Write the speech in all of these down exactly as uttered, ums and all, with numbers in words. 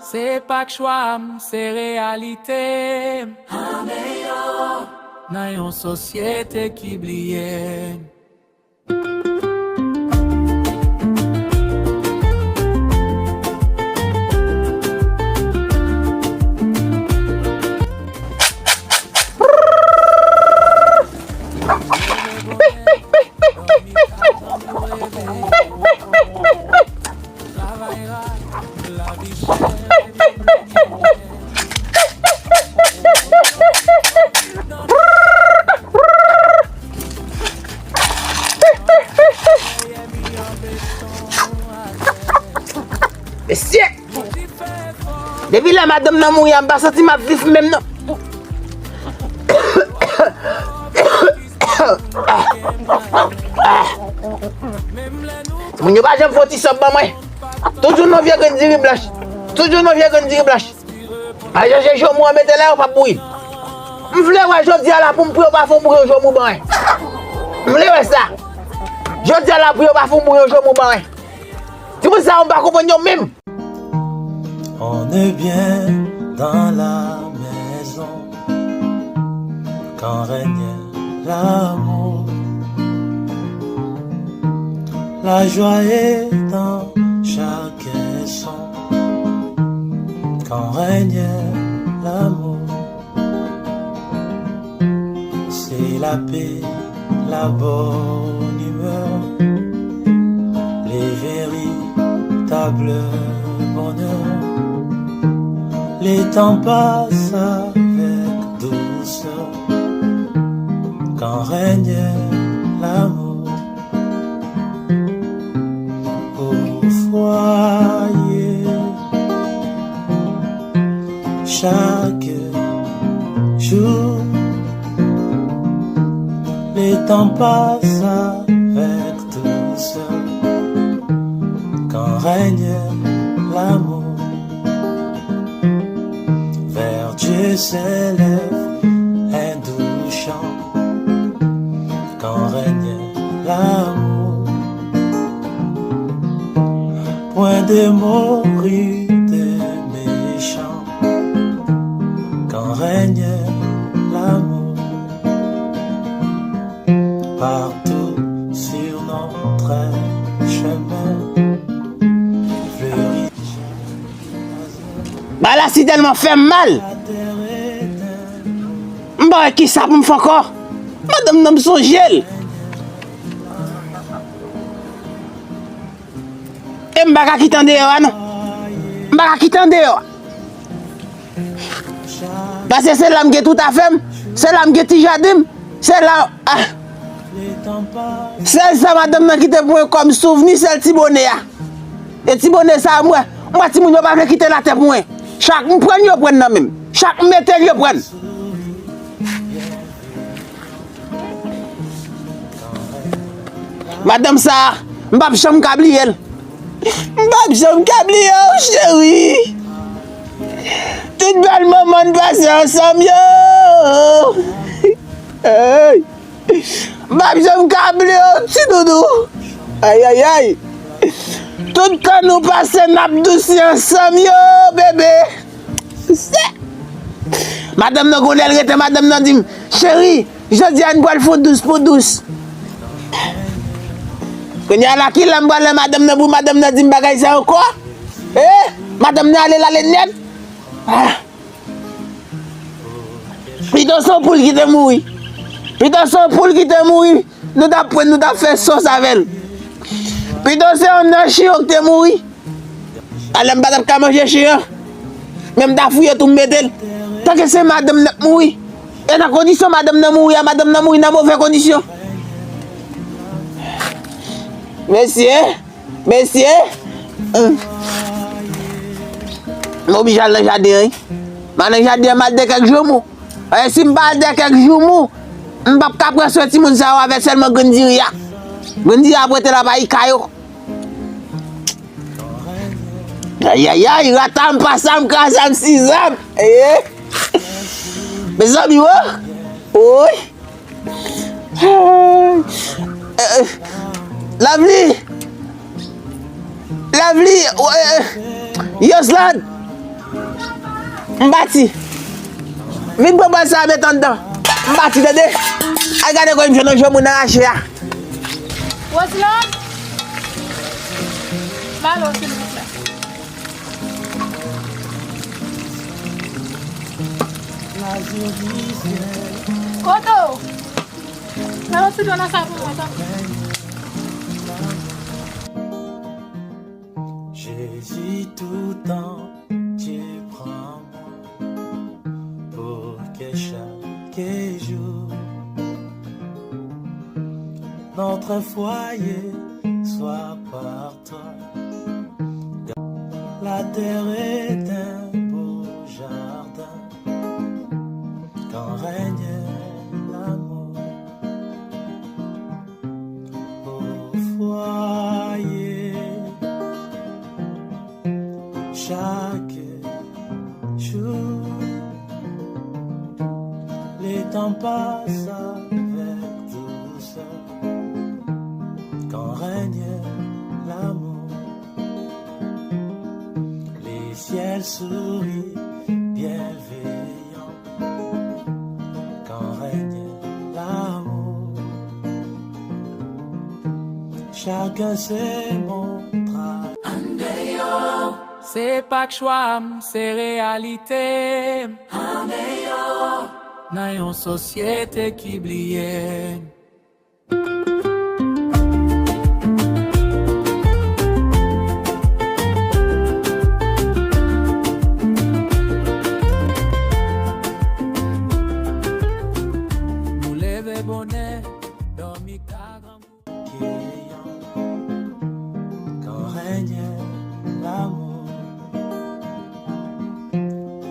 Se pa k chwa m, se reyalite m. Nan yon sosyete ki bliye m. Mesye! Depi lè madanm nan mouri a, m pa santi m ap viv menm non. Moun yo pa janm fè yon ti sòp ban mwen. Toujou nan vye grenn diri blanch. Toujou nan vye grenn diri blanch. A chèche jomou an mete la, yo p ap bouyi. M vle wè jodi a la pou m pou yo pa fè yon bouyon jomou ban mwen. M vle wè sa. Jodi a la pou yo pa fè yon bouyon jomou ban mwen. Timoun sa yo m pa konprann yo menm. On est bien dans la maison quand règne l'amour. La joie est dans chaque son quand règne l'amour. C'est la paix, la bonne humeur, les véritables bonheurs. Le temps passe avec douceur quand règne l'amour. Au foyer, chaque jour, le temps passe avec douceur quand règne l'amour. Vers Dieu s'élève un doux chant quand règne l'amour. Point de mot rude et méchant quand règne l'amour. Partout sur notre chemin fleurit. Bagay la si tèlman fè m mal. M pa wè kisa pou m fè ankò. Madanm nan m sonje l. E m pa ka kite andeyò a non. M pa ka kite andeyò a. Paske se la m gen tout afè m. Se la m gen ti jaden m. Se la, ah. Sèl sa madanm nan kite pou mwen kòm souvni, sèl ti bone a. E ti bone sa a, m wè, m wè timoun yo pa vle kite l atè pou mwen. Chak m pran l, yo pran l nan men m. Chak m mete l, yo pran l. Madanm sa a, m p ap janm ka bliye l. M p ap janm ka bliye w, cheri. Tout bèl moman n pase ansanm yo. Hey. M p ap janm ka bliye w, ti doudou. Ay, ay, ay. Tout tan nou pase n ap dousi ansanm yo, bebe. Se madanm nan, gon lè l rete, madanm nan di m, cheri, jodi a n pral fè w dous pou dous. Kounye a la, ki lè m pral wè madanm nan pou madanm nan di m bagay sa ankò? Eh, madanm nan ale, l ale nèt. Ah. Pito se yon poul ki te mouri. Pito se yon poul ki te mouri. Nou t ap pran, nou t ap fè sòs avè l. Pito se yon nan chen ki te mouri. Alè m pa t ap ka manje chen an. Men m ta fouye tou m mete l. Tanke se madanm nan k mouri. E nan kondisyon madanm nan mouri a, madanm nan mouri nan move kondisyon. Mesye, mesye. Hum. M oblije al nan jaden an, wi. M al nan jaden an, m al dèyè kèk joumou. E si m pa al dèyè kèk joumou, m p ap ka pran swen timoun sa yo avèk sèlman grenn diri a. Grenn diri a ap rete la pa ika yo. Ayayay, rata m, pasa m, kraza m, siza m. Eh. Mezanmi, wo. Woy. Eh, Lovely. Lovely, eh, Yoslad. M pati. Vin pran bòl sa a, met anndan. M pati, tande. Al gade kòman m jwenn yon jèn moun nan rache a. Roselande! Malo, silvouplè. Kote w? Malo, silvouplè, nan sa pou mwen, tanpri. Jésus, tout entier, prends-moi pour que chaque jour notre foyer soit partout. La terre est un beau jardin quand règne l'amour. Au foyer, chaque jour, le temps passe avec douceur quand règne l'amour. Le ciel sourit bienveillant quand règne l'amour. Chacun se montre. Andeyò. Se pa k chwa m, se reyalite m. Andeyò. Nan yon sosyete ki bliye m. Nou leve bonè, dòmi ta grangou. Quand règne l'amour,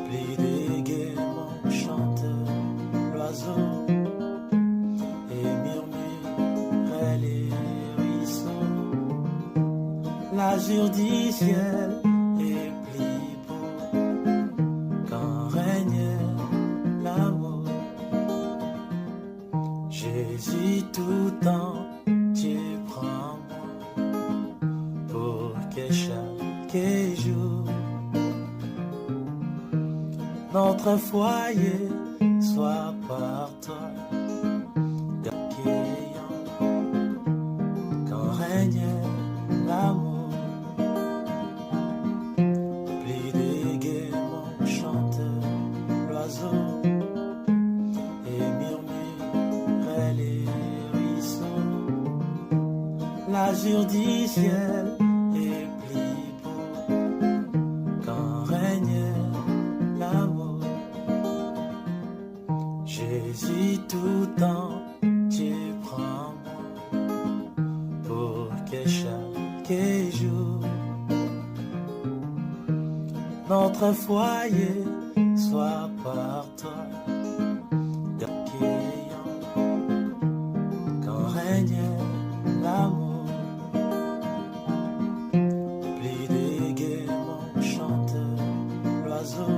plus de guerre, mon chanteur, l'oiseau et murmurent les ruisseaux. L'azur du ciel est plus beau quand règne l'amour. Jésus, tout entier, prends-moi pour que chaque jour notre foyer soit partout accueillant quand règne l'amour. Plus de guerre, mon chanteur, l'oiseau et murmurent les ruisseaux. L'azur du ciel est plus beau quand règne l'amour. Jésus, tout entier, prends-moi pour que chaque jour notre foyer soit partout accueillant quand règne l'amour. Plus de guerre, mon chanteur, l'oiseau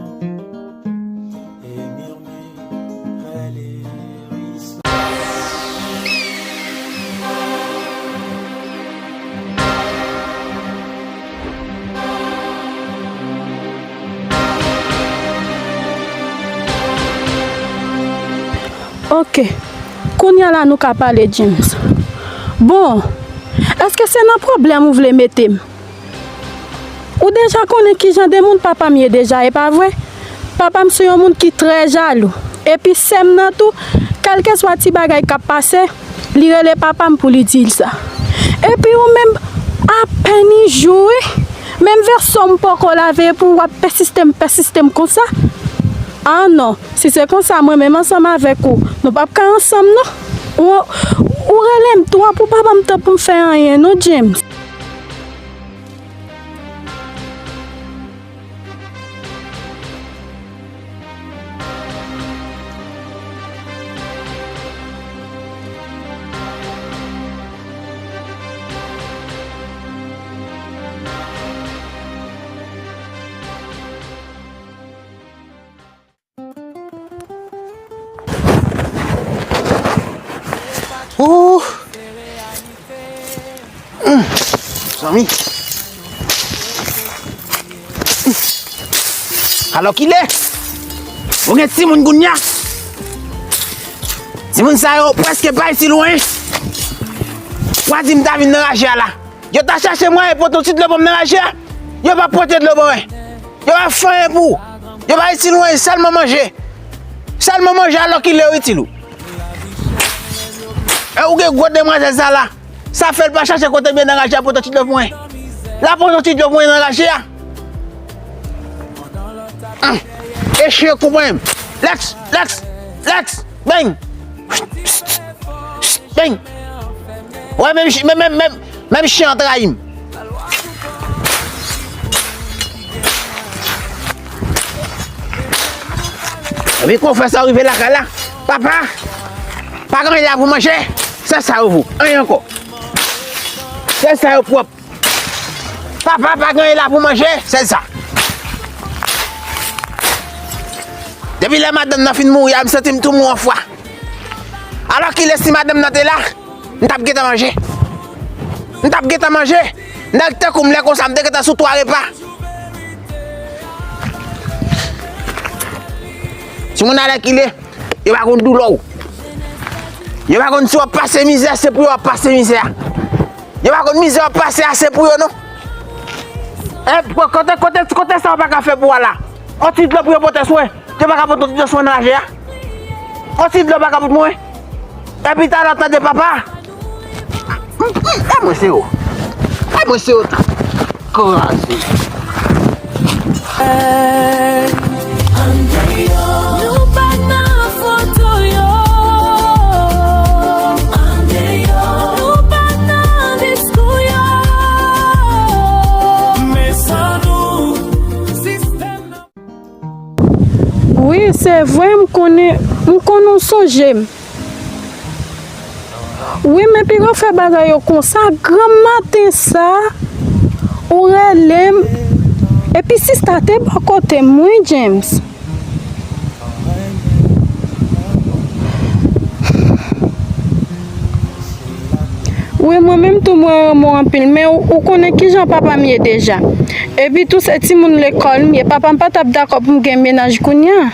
et murmurent les ruisseaux. Ok. Kounye a la nou ka pale, James. Bon, èske se nan pwoblèm ou vle mete m? Ou deja konnen ki jan de moun papa m ye deja, e pa vre? Papa m se yon moun ki trè jalou. Epi sè m nan tou, kèlkeswa ti bagay k ap pase, li rele papa m pou li di l sa. Epi ou menm, apèn yon jou, wi. Menm veso m poko lave epi w ap pèsiste m, pèsiste m konsa. Ah non, si se konsa, mwen menm ansanm avèk ou, nou p ap ka ansanm non. Ou, ou rele m twòp, ou pa ban m tan pou m fè anyen non, James. Ooh! Zanmi. Alò kilè? Ou gen timoun kounye a? Timoun sa yo prèske pa itil ou, en. W a di m ta vin nan raje a la. Yo ta chache mwayen pote yon ti dlo ban m nan raje a. Yo p ap pote dlo ban mwen. Yo p ap fè anyen pou ou. Yo pa itil ou, en, sèlman manje. Sèlman manje, alòkile yo itil ou. E ou gen gwo demwazèl sa la. Sa fè l pa chache kote byen nan raje a pote ti dlo pou mwen. L ap pote ti dlo pou mwen nan raje a. Hum. E chen konprann m. Lex, Lex, Lex, beny. Beny. Wè, menm chi-, menm, menm, menm, menm chen an trayi m. Epi konfè sa rive lakay la. Papa, pa gen anyen la pou manje. Sèl sa yo pou. Anyen ankò. Sèl sa yo pwòp. Papa, pa gen anyen la pou manje. Sèl sa. Depi lè madanm nan fin mouri a, m santi m tou mou anfwa. Alòkile si madanm nan te la, m t ap gentan manje. M t ap gentan manje. Nèg tankou m lè konsa, m te gentan sou twa repa. Timoun alèkile, yo pa konn doulè w. Yo pa konn si w ap pase mizè, se pou yo w ap pase mizè a. Yo pa konn mizè w ap pase a, se pou yo non. E, kote, kote, kote sa w pa ka fè pou w la? On ti dlo pou yo pote swen. Yo pa ka pote on ti dlo swen nan raje a. On ti dlo pa ka pote mwen. Epi talè w tande papa. E mwen se yo. E mwen se yo tou. Kraze. Nou pa nan foto yo. Nou pa nan diskou yo. Men sa nou, sistèm. Wi, se vre, m konnen, m konnen w sonje m. Wi, men piga w fè bagay yo konsa, granm maten sa, ou rele m, epi sista te bò kote m, wi, James. Wi, mwen menm tou, mwen renmen w anpil, men ou, ou konnen kijan papa m ye deja. Epi tou, se timoun lekòl m ye. Papa m pa t ap dakò pou m gen mennaj kounye a.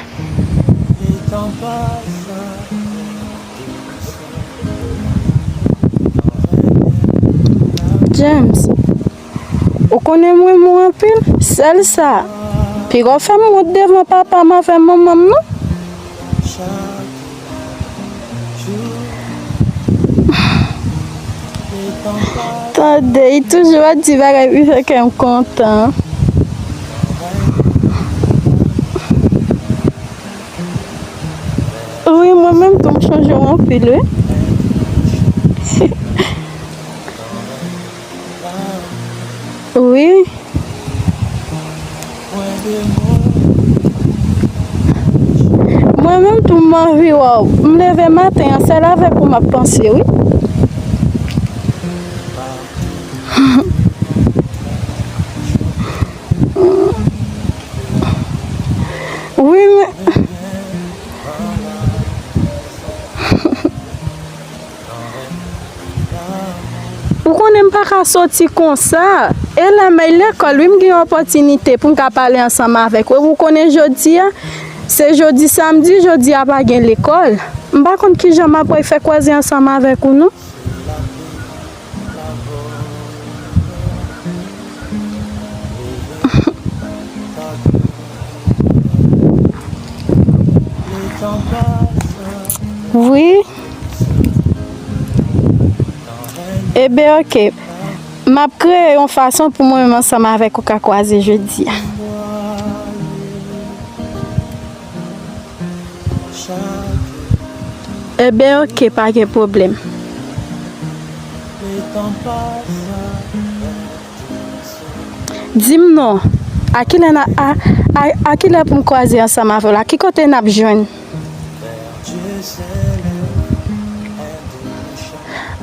James, ou konnen m renmen w anpil, sèl sa. Piga w fè m wont devan papa m avè manman m, non. Tande, li toujou ap di bagay pou fè kè m kontan. Wi, mwen menm tou, m chonje w anpil, wi. Wi. Mwen menm tou m anvi wè w. M leve maten an, sèl avèk ou m ap panse, wi. Wi, men. Ou konnen m pa ka soti konsa. E la m al lekòl, wi, m gen opòtinite pou m ka pale ansanm avèk ou. Ou konnen jodi a, se jodi samdi, jodi a pa gen lekòl. M pa konn kijan m ap fè kwaze ansanm avèk ou, non. Wi. Eben, oke. M ap kreye yon fason pou mwen menm ansanm avèk ou ka kwaze jodi a. Eben, oke, pa gen pwoblèm. Di m non, a kilè n a, a, a, a kilè pou m kwaze ansanm avè w la? Ki kote n ap jwenn?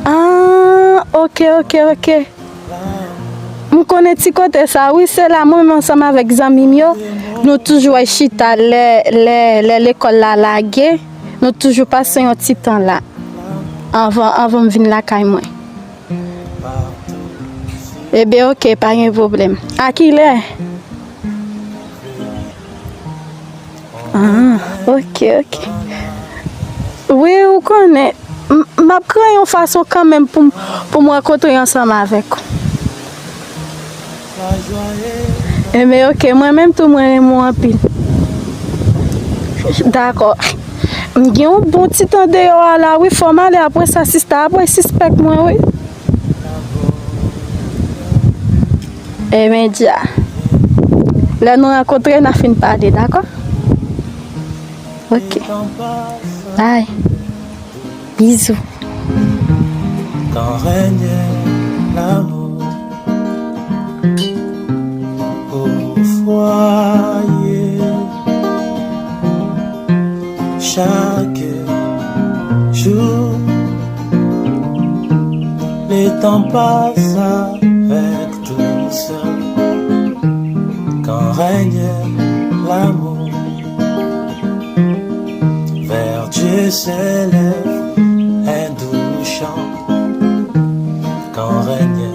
Ah, oke, oke, oke. M konnen ti kote sa, wi, se la mwen menm ansanm avèk zanmi m yo, nou toujou ap chita lè, lè, lè lekòl la lage, nou toujou pase yon ti tan la, anvan, anvan m vin lakay mwen. Eben, oke, pa gen pwoblèm. A kilè? Ah, ok, ok. Wi, ou konnen, m, m ap kreye yon fason kanmenm pou m, pou m rankontre ansanm avèk ou. Enben, ok, mwen menm tou, mwen renmen w anpil. Dakò. M gen yon bon ti tan deyò a la, wi, fò m ale, apre sa, sista ap sispèk mwen, wi. Enben, dja. Lè nou rankontre, n a fin pale, dakò? Ok. Bye. Bizou. Quand règne l'amour au foyer, chaque jour, le temps passe avec douceur. Quand règne l'amour, vers Dieu s'élève un doux chant. Quand règne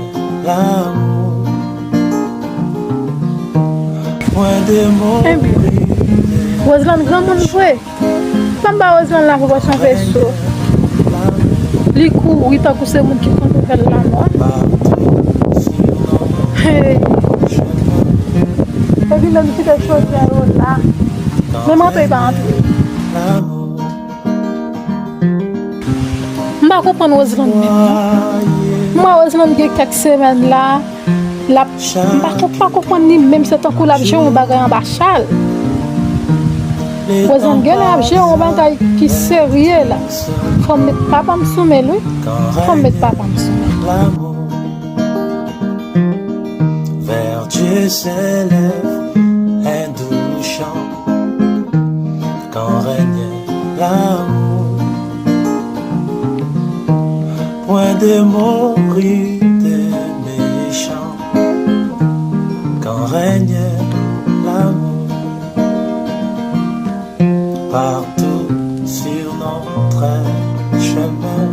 l'amour, point de mot. Ebyen, Roseland granmoun vre. Fanm ba Roseland la pou pran yon peso. Li kouri tankou se moun ki konn fè l lanmò. Hey. Epi menm kite chodyè yo la. Menm antre, li pa antre. M pa konprann Roseland menm, non. M wè Roseland gen kèk semèn la, l ap, m pa, pa konprann li menm, se tankou l ap jere yon bagay anba chal. Roseland genlè ap jere yon bagay ki serye la. Fò m met papa m sou men l, wi. Fò m met papa m sou men l. Vers Dieu s'élève un doux chant. Quand règne l'amour, point de mot rude et méchant. Quand règne l'amour, partout sur notre chemin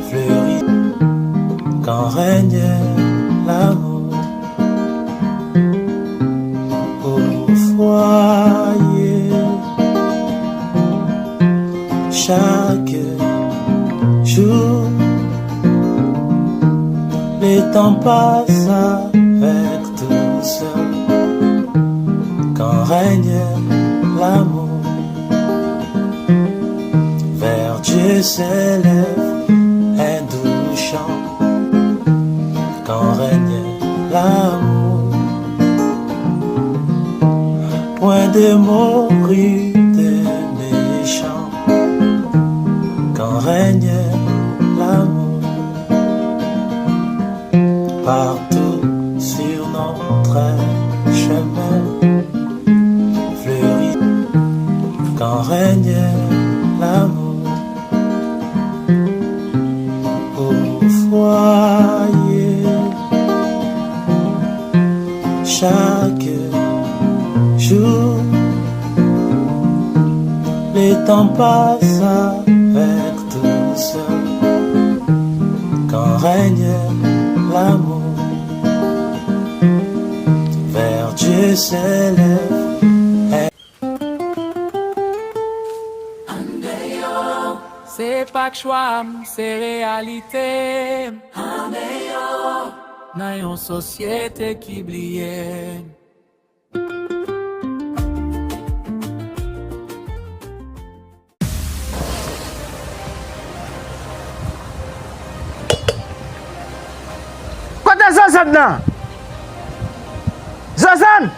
fleuri. Quand règne l'amour au foyer, chaque jour, le temps passe avec douceur. Quand règne l'amour, vers Dieu s'élève un doux chant. Quand règne l'amour, point de mot rude et méchant. Quand règne l'amour, partout sur notre chemin fleuri. Quand règne l'amour au foyer, chaque jour, le temps passe avec douceur. Quand règne l'amour, vers Dieu s'élève. Se pa k chwa m, se reyalite m. Nan yon sosyete ki bliye m. Kote Zozann nan? Zozann!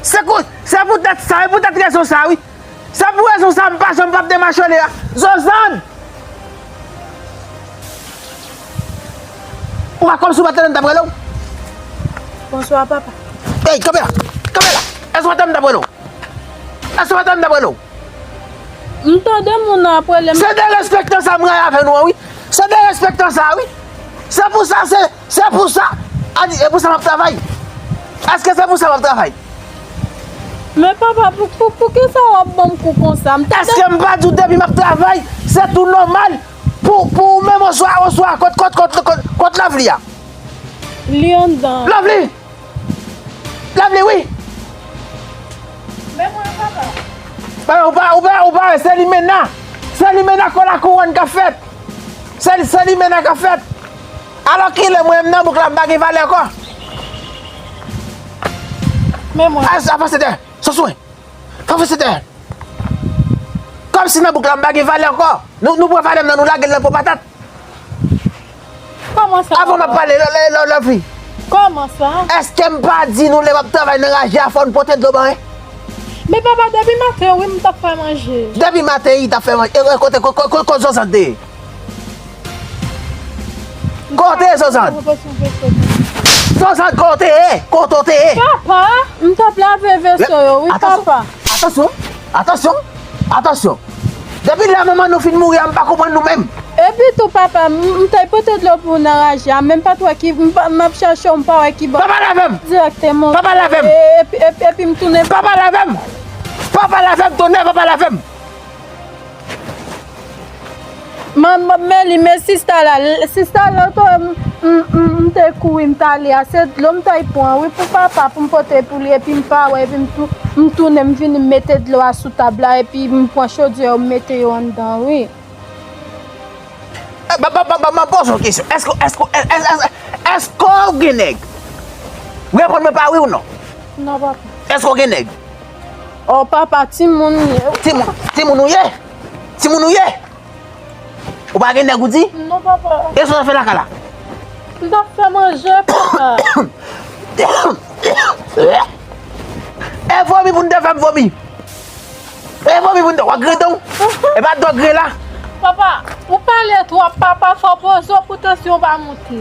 Se kou, se poutèt sa, e poutèt rezon sa, wi. Se pou rezon sa, m pa janm p ap demachole a. Zozann! Ou pa kòmsi w pa tande m t ap rele w? Bonswa, papa. Ey, kanpe la! Kanpe la! Èske w pa tande m t ap rele w? Èske w pa tande m t ap rele w? M tande moun nan ap rele m. Se derespektan sa m rayi avè nou an, wi. Se derespektan sa, wi. Se pou sa, se, se pou sa. A di, e pou sa m ap travay? Èske se pou sa m ap travay? Men papa, pou, pou, poukisa w ap ban m kou konsa? M tande. Èske m pa di w depi m ap travay, se tou nòmal pou, pou ou menm oswa, oswa kot, kot, kot, kot, kot Lovely a? Li anndan. Lovely! Lovely, wi. Men mwen, papa. Papa, ou pa, ou pa, ou pa wè, se limena. Se limena kò lakouwòn k ap fèt. Se, se limena k ap fèt. Alò kilè mwen menm nan bouk la m pa gen valè ankò. Men mwen. A, sa pase dèyè. Sou swen. Fè fè se dèyè. Kòmsi nan bouk la m pa gen valè ankò. Nou, nou pran valè m nan, nou lage l nan po patat. Kòman sa, papa? Avan m ap pale, lè, lè, lè, lè fi. Kòman sa? Èske m pa di nou lè m ap travay nan raje a fò n pote dlo ban, en? Men papa, depi maten, wi, m t ap fè manje. Depi maten, i t ap fè manje. E, e, kote, ko-, ko-, ko-, kote Zozan te ye? Kote Zozan? Zozan, kote ye? Kote w te ye? Papa, m t ap lave veso yo, wi, papa. Atansyon, atansyon, atansyon. Depi lè manman nou fin mouri a, m pa konprann nou menm. Epi tou, papa, m, m t al pote dlo pou w nan raje a, men m pa t wè ki, m pa, m ap chache w, m pa wè ki bò. Papa lave m! Direkteman. Papa lave m! E, epi, epi, epi m tounen. Papa lave m! Papa lave m, tonè, papa lave m! Man, man, men li, men sista la, l-, sista la, to, m, m, m, m te kouri, m t ale a, se dlo m t al pran, wi, pou papa, pou m pote pou li, epi m pa wè, epi m tou-, m tounen, m vini, m mete dlo a sou tab la, epi m pran chodyè yo, m mete yo anndan, wi. Eh, ba, ba, ba, ba, m ap poze w kesyon. Èske, èske, èske, èske, èske w gen nèg? Reponn mwen pa wi ou non. Non, papa. Èske w gen nèg? Oh, papa, timoun ye. Timoun, timoun ou ye? Timoun ou ye? Ou pa gen nèg ou di? Non, papa. E sa w ap fè lakay la? M t ap fè manje, papa. E vomi pou n te fè m vomi. E vomi pou n te, w ap grenn w. E pa dòk grenn la. Papa, ou pale twòp, papa, fò poze w pou tansyon w pa monte.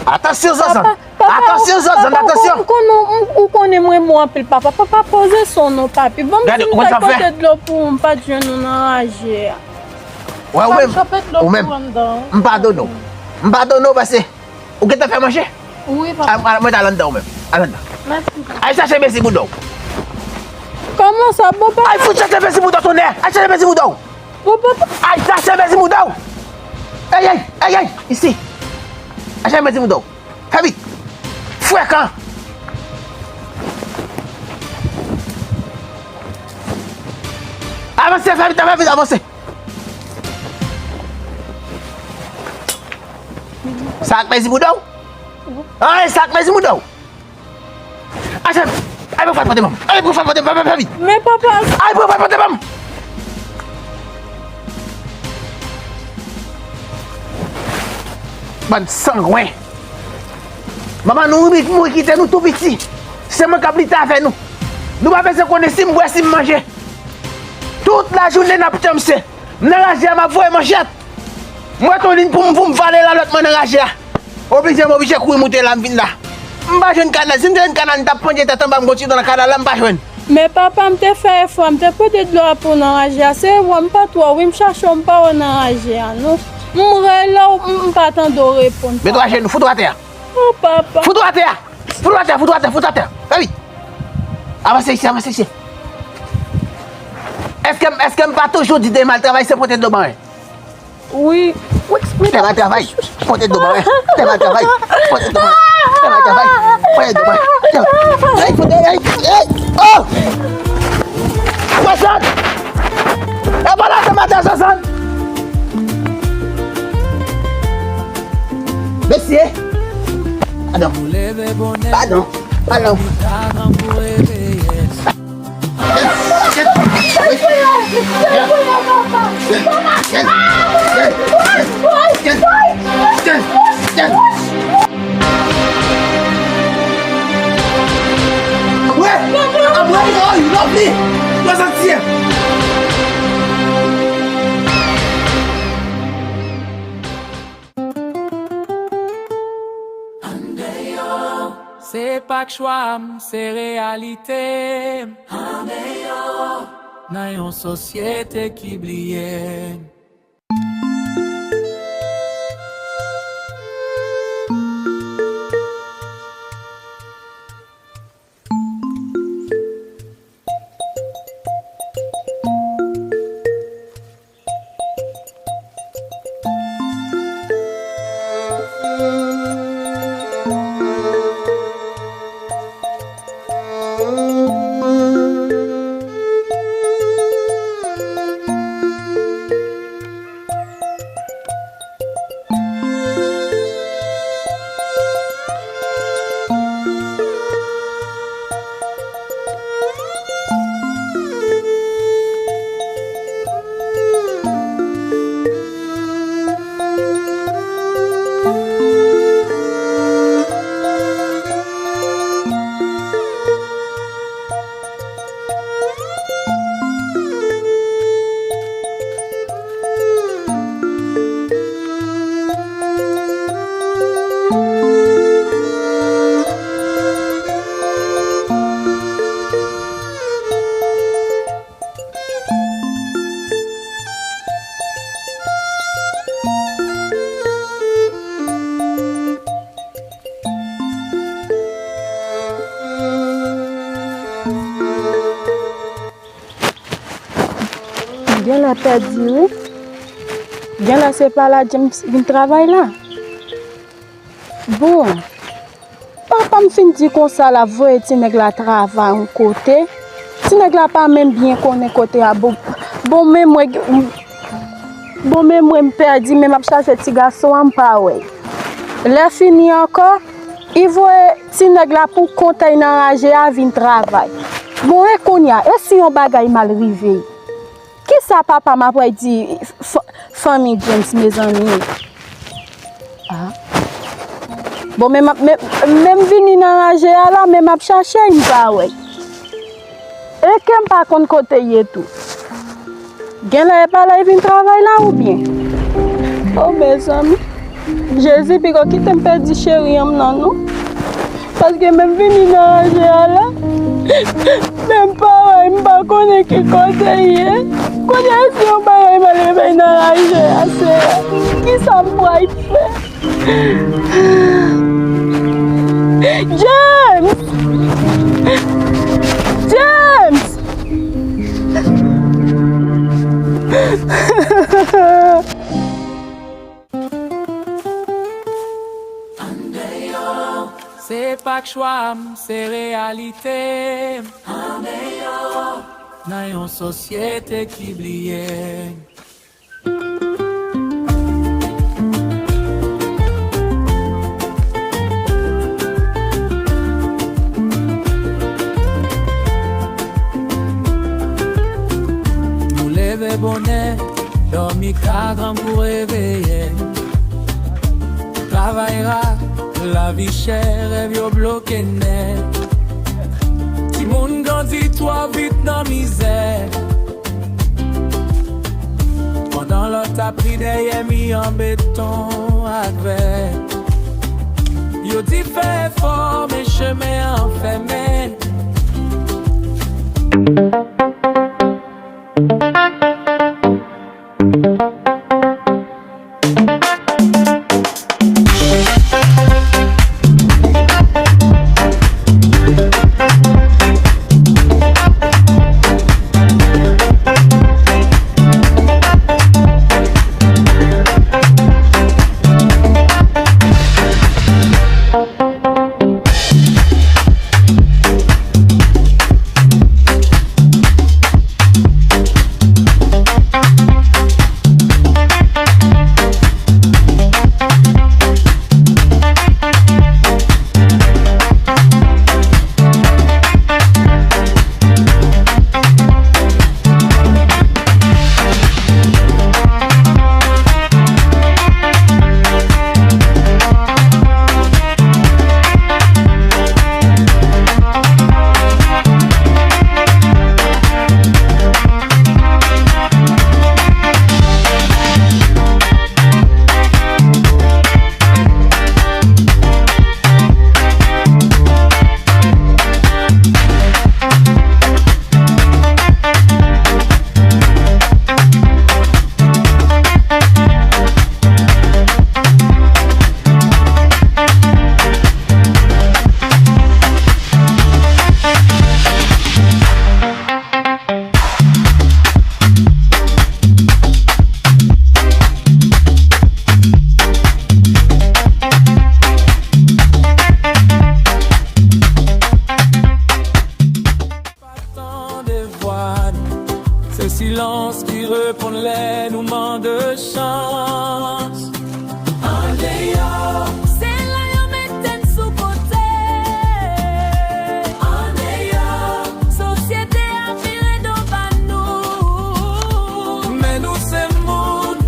Atansyon, Zozan. Papa, papa, atansyon, Zozan, papa, atansyon. Ou, ou konnen, ou, ou konnen mwen mou anpil, papa. Papa, poze son non, papi. Bon, m di m t al pote dlo pou ou, m pa t jwenn ou nan raje a. Wè, ou menm, ou menm. M padone w. M padone w paske ou gentan fè manje. Wi, papa. Al, al, mwen t al anndan ou menm. Al anndan. Mèsi, papa. Al chache mezi bouda w. Kòman sa, papa? Al fout chache mezi bouda w, tonè. Al chache mezi bouda w. Bon, papa. Al chache mezi bouda w. Ey, ey, ey, ey, isi. Al chache mezi bouda w. Fè vit. Frekan. Avanse, fè vit, fè vit, avanse. Sa ak mezi bouda w? An, sa ak mezi bouda w? Ajan, ay pou fè pote ban m. Ay pou fè pote ban m, fè vit. Men papa. Ay pou fè pote ban m. Bann sangwen. Manman nou mouri kite nou tou piti. Se mwen k ap lite avè nou. Nou pa bezwen konnen si m bwè, si m manje. Tout lajounen n ap chanmse. M nan raje a, m ap voye manchèt. M wè ton liy pou m, pou m vale la lòt mwen nan raje a. Oblije, m oblije kouri moute la, m vin la. M pa jwenn kanal. Si m te jwenn kanal, m t ap pandye tèt anba m, gon ti dlo nan kanal la, m pa jwenn. Men papa, m te fè efò, m te pote dlo a pou w nan raje a. Se wè, m pa t wè w, wi, m chache w, m pa wè w nan raje a, non. M rele w, m, m pa tande w reponn, papa. Met w ajenou, fout w atè a. Oh, papa. Fout w atè a. Fout w atè, fout w atè, fout w atè. Fè vit. Avanse isi, avanse isi. Èske, èske m pa toujou di demen al travay se pote dlo ban mwen? Wi. Demen al travay, pote dlo ban mwen. Demen al travay, pote dlo ban mwen. Demen al travay, pote dlo ban mwen. Ey, pote, ey, ey, oh! Swasann! E pa la se maten, Swasann! Mesye! Padon. Padon. Padon. Anmwe! Anmwe! Oy, lòv li! Yo santi! Andeyò. Se pa k chwa m, se reyalite m. Andeyò. Nan yon sosyete ki bliye m. pèdi wi. Genlè se pa la James vin travay la. Bon, papa m fin di konsa l ap voye ti nèg la travay yon kote. Ti nèg la pa menm byen konnen kote a. Bon, bon men mwen, bon men mwen m pèdi, men m ap chache ti gason an m pa wè. Lè fini ankò, li voye ti nèg la pou kont li nan raje a vin travay. Bon, e kounye a, e si yon bagay mal rive? Kisa papa m ap pral di f-, fanmi James, mezanmi? Ah. Bon, men m ap, men, men m vini nan raje a la, men m ap chache l, m pa wè l. E ke m pa konn kote l ye tou. Genlè e pa la li vin travay la oubyen? Oh, mezanmi. Jezi, piko kite m pèdi cheri an m nan non. Paske menm vini nan raje a la, menm pa wè l, m pa konnen ki kote l ye. Kounye a si yon bagay mal rive nan raje a, Seyè, kisa m pral fè? James! James! Se pa k chwa m, se reyalite m. Nan yon sosyete ki bliye m. Nou leve bonè, dòmi ka grangou reveye. Travay ra, lavi chè, rèv yo bloke nèt. Timoun grandi twò vit nan mizè. Pandan lòt ap ri dèyè mi an beton ak vè. Yo di fè efò, men chemen an fèmen. Pa tande vwa nou, se silans ki reponn lè nou mande chans. Andeyò, se la yo mete n sou kote. Andeyò, sosyete a vire do ba nou. Men nou se moun,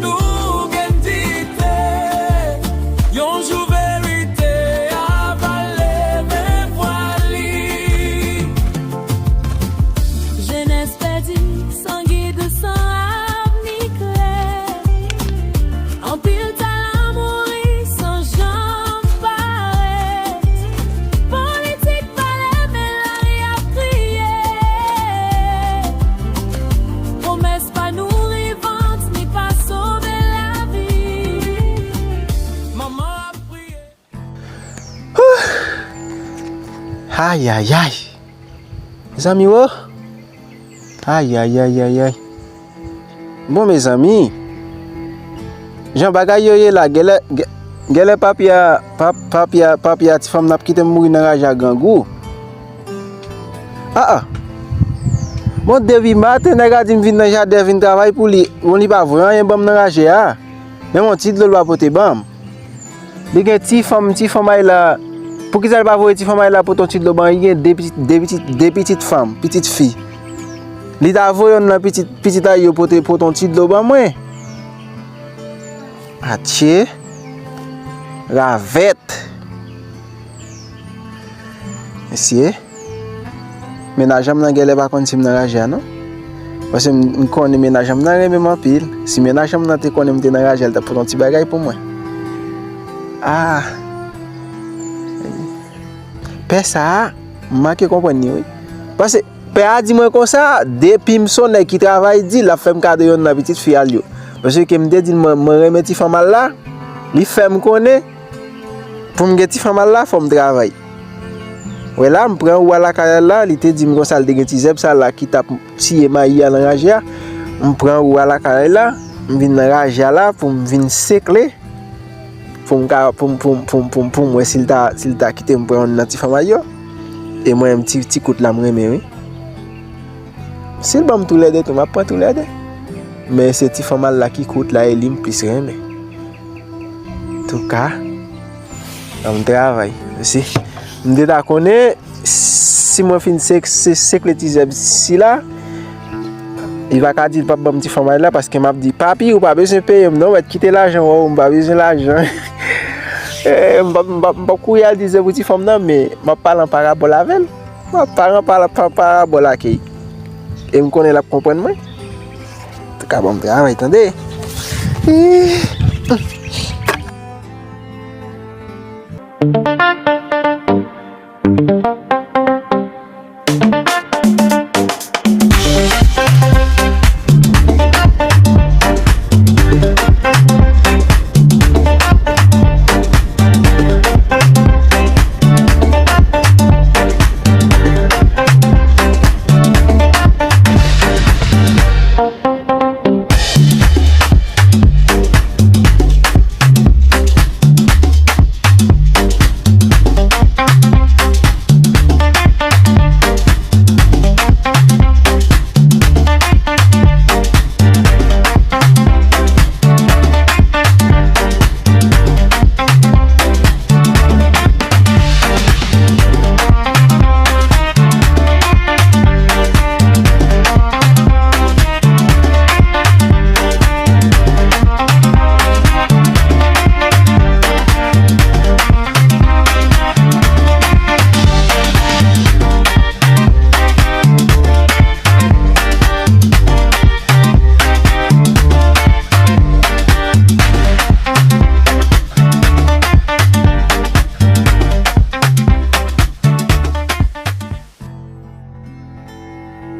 nou gen dite. Yon jou verite a va leve vwa li. Jenès pèdi, san gid, san avni klè. Anpil talan mouri san janm parèt. Politik pale, men lari ap kriye. Pwomès pa nouri vant, ni pa sove lavi. Manman ap priye. Ayayay. Mezanmi, wo. Ayayayayay. Bon, mezanmi, jan bagay yo ye la, gèlè, gè-, gèlè papi a, pap-, papi a, papi a ti fanm nan ap kite m mouri nan raje a grangou. Ah, ah. Bon, depi maten, nèg la di m vin nan jaden, vin travay pou li. Bon, li pa voye anyen ban m nan raje a. Menm yon ti dlo l pa pote ban m. Li gen ti fanm, ti fanm a li la. Poukisa li pa voye ti fanm a li la pote yon ti dlo ban li? Li gen de pitit, de pitit, de pitit fanm, pitit fi. Li ta voye youn nan pitit, pitit a li yo pote, pote yon ti dlo ban mwen. Atye. Ravèt. Mesye. Mennaj an m nan gèlè pa konn si m nan raje a non. Paske m, m konnen mennaj an m nan renmen m anpil. Si mennaj an m nan te konnen m te nan raje a, li t ap pote yon ti bagay pou mwen. Ah. Pè sa a, m manke konprann li wi. Paske pè a di mwen konsa, depi m se yon nèg ki travay di, l ap fè m kado youn nan pitit fi a l yo. Paske m te di l mwen, mwen renmen ti fanm a l la, li fè m konnen, pou m gen ti fanm a l la, fò m travay. Wè la, m pran ou a lakay la, li te di m konsa, l te gen ti zèb sa la ki t ap tiye mayi a nan raje a. M pran ou a lakay la, m vin nan raje a la pou m vin sekle, pou m ka, pou m, pou m, pou m, pou m, pou m wè si l ta, si l ta kite m pran youn nan ti fanm a yo. E mwen, ti, ti kout la, m renmen, wi. Si l ban m toulède tou, m ap pran toulède. Men se ti fanm a l la ki kout la, e li m plis renmen. Touka, an m travay. Si m te ta konnen, si mwen fin sek-, se-, sekle ti zèb sila, li pa ka di l p ap ban m ti fanm a li la, paske m ap di, "Papi, ou pa bezwen peye m, non, mèt kite lajan, wè, m pa bezwen lajan." Eh, m p ap, m p ap, m p ap kouri al di zèb pou ti fanm nan, men m ap pale an parabòl avè l. M ap pale an para-, pa-, parabòl ak li. E m konnen l ap konprann mwen. Touka, ban m travay, tande.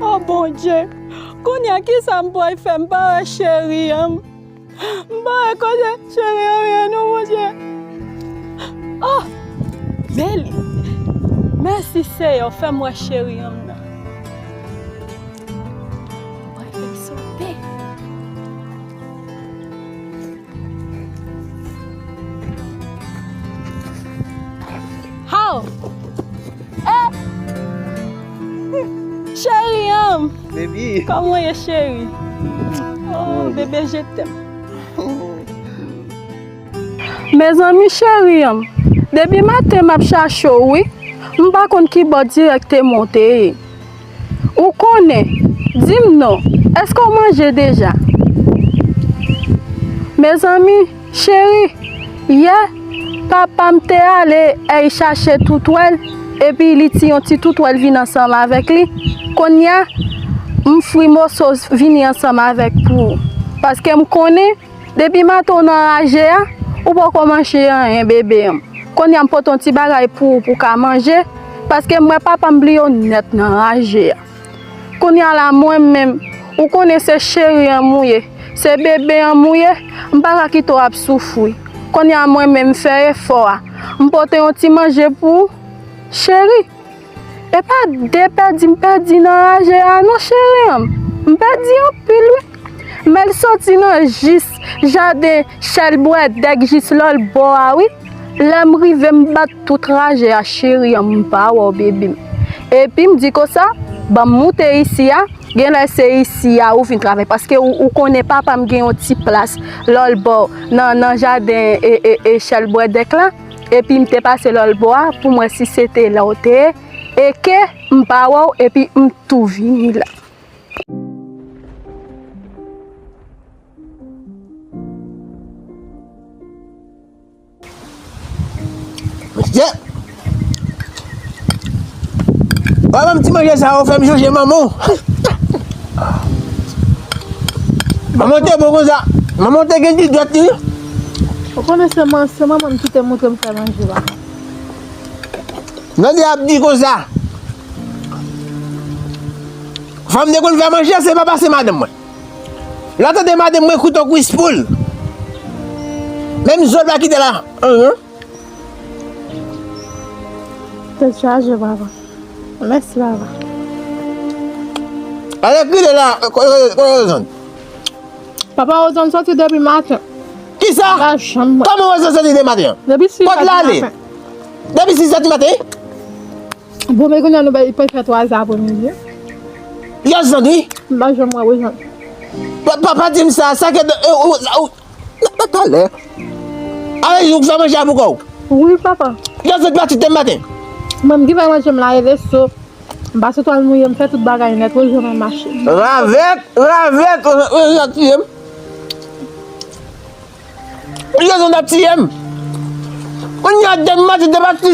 O Bondye, kounye a kisa m pral fè? M pa wè cheri an. M pa wè kote cheri an ye non, Bondye. Oh! Men li. Mèsi Seyè, w fè m wè cheri an nan. Mwen fè m sote. How? Eh! Cheri an! Baby. Kòman w ye, cheri? Oh, bebe, je t'aime. Mezanmi, cheri an, depi maten m ap chache w, wi. M pa konn ki bò dirèkteman w te ye. Ou konnen, di m non, èske w manje deja? Mezanmi, cheri, yè, papa m te ale èy chache toutwèl, epi li ti yon ti toutwèl vin ansanm avèk li. Kounye a, m fri moso vini ansanm avèk pou ou. Paske m konnen, depi maten w nan raje a, ou poko manje anyen, bebe m. Kounye a m pote yon ti bagay pou ou pou w ka manje, paske m wè papa m bliye w nèt nan raje a. Kounye a la mwen menm, ou konnen se cheri an m ou ye, se bebe an m ou ye, m pa ka kite w ap soufri. Kounye a mwen menm m fè efò a, m pote yon ti manje pou ou, cheri. E pa de pèdi m pèdi nan raje a non, cheri an. M pèdi anpil, wi. Men l soti nan jis jaden chèlbwè dèk jis lòlbò a wi. Lè m rive, m bat tout traje a, cheri an, m pa wè w, baby m. Epi m di konsa, ban m moute isi a, genlè se isi a ou vin travay, paske ou, ou konnen papa m gen yon ti plas lòlbò nan, nan jaden e, e, e chèlbwè dèk la. Epi m te pase lòlbò a pou m wè si se te la w te ye, e ke m pa wè w, epi m tou vini la. Mesye! Wè, menm ti manje sa yo fè m sonje manman w. Manman w te bon konsa. Manman w te gen ti dwèt li. Ou konnen se man-, se manman m ki te montre m fè manje la. Nande ap di konsa. Fanm te konn fè manje, se pa pase madanm mwen. Lè w tande madanm mwen kouto kwis poul. Menm zòn pa kite la. Ahan. Tèt chaje, papa. Mèsi, papa. Ale kile la, kote, kote, kote Wozan? Papa, Wozan soti depi maten. Kisa? Pa janm. Kòman Wozan soti depi maten? Depi sis è di maten. Depi sis è di maten? Bon, men kounye a nou bay, li prèske twa zè aprèmidi. Wozan, wi. M pa janm wè Wozan. Pa, pa, pa di m sa, sa ke, e, ou, ou, Talè. Avè di ou k fè manje a pou kò w? Wi, papa. Lè zòt pati depi maten. Mwen m ki fè manje m la, e resto. M pase twal mouye, m fè tout bagay nèt, Wozan nan mache. Ravèt, ravèt, Wozan ap tiye m. Wozan ap tiye m. Kounye a depi maten, depi maten,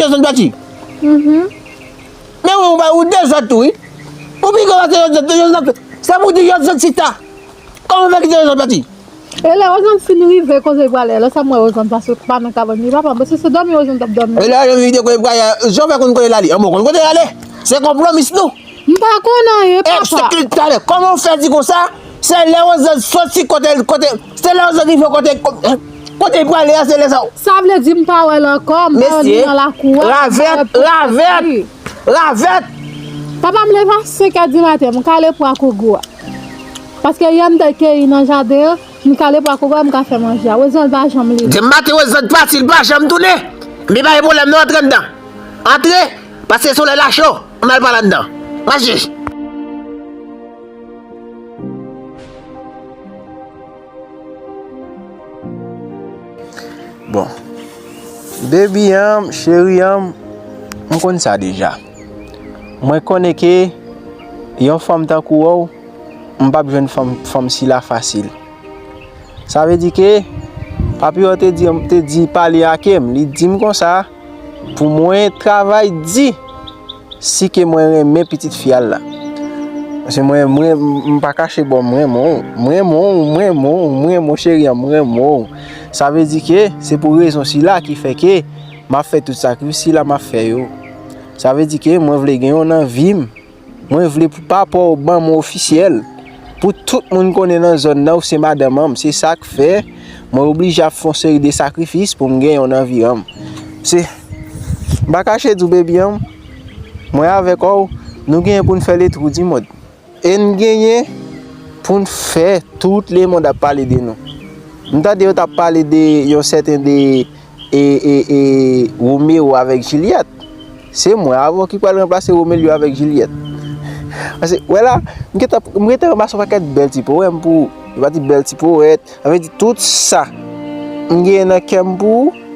Wozan pati. Mhm. Men ou, ou dezòd tou, wi. Ou pike pase Wozan, Wozan ap, sa pou di Wozan chita. Kòman w fè kite Wozan pati? E lè Wozan fin rive kote l prale, lè sa m wè Wozan pase pa nan kabann li, papa, m panse se dòmi Wozan t ap dòmi. E lè Wozan vide kote l prale, jan w fè konn kote l ale? An bon, konn kote l ale? Se konplomis nou. M pa konn anyen, papa. Talè, kòman w fè di konsa? Se lè Wozan soti kote l, kote, se lè Wozan rive kote, kote l prale a, se lè sa. Sa vle di m pa wè l ankò, m pa wè l nan lakou a. Mesye, ravèt, ravèt, ravèt. Papa, m leve a senk è di maten, m kale pwa kogo a. Paske yè m t al keyi nan jaden an, m kale pwa kogo a, m ka fè manje a. Wozan pa janm leve. Depi maten Wozan pati, li pa janm tounen. Men pa gen pwoblèm non, antre anndan. Antre, paske solèy la cho, ann al pale anndan. Mache. Bon. Baby an m, cheri an m, m konn sa deja. Mwen konnen ke yon fanm tankou wè w, m p ap jwenn fanm, fanm sila fasil. Sa vle di ke papi w te di, te di pale ake m, li di m konsa pou mwen travay di si ke mwen renmen pitit fi a la. Paske mwen, mwen, m pa kache bò, m renmen w, m renmen w, m renmen w, m renmen w, cheri an, m renmen w. Sa vle di ke se pou rezon sila ki fè ke m ap fè tout sakrifis sila m ap fè yo. Sa vle di ke mwen vle gen w nan vi m. Mwen vle pou papa w ban mwen ofisyèl. Pou tout moun konnen nan zòn nan ou se madanm an m. Se sa k fè mwen oblije ap fè yon seri de sakrifis pou m gen yon nan vi an m. Se, m pa kache di w, baby an m, mwen avèk w, nou genyen pou n fè le tour du monde. E n genyen pou n fè tout lemonn ap pale de nou. M tande yo t ap pale de yon sèten de e, e, e, Romeo avèk Juliette. Se mwen avè w ki pral ranplase Romelio avèk Juliette. Paske, wè la, m gentan, m gentan ranmase yon pakèt bèl ti powèm pou ou. Yo pa di bèl ti powèt. Sa vle di tout sa m genyen nan kè m pou ou,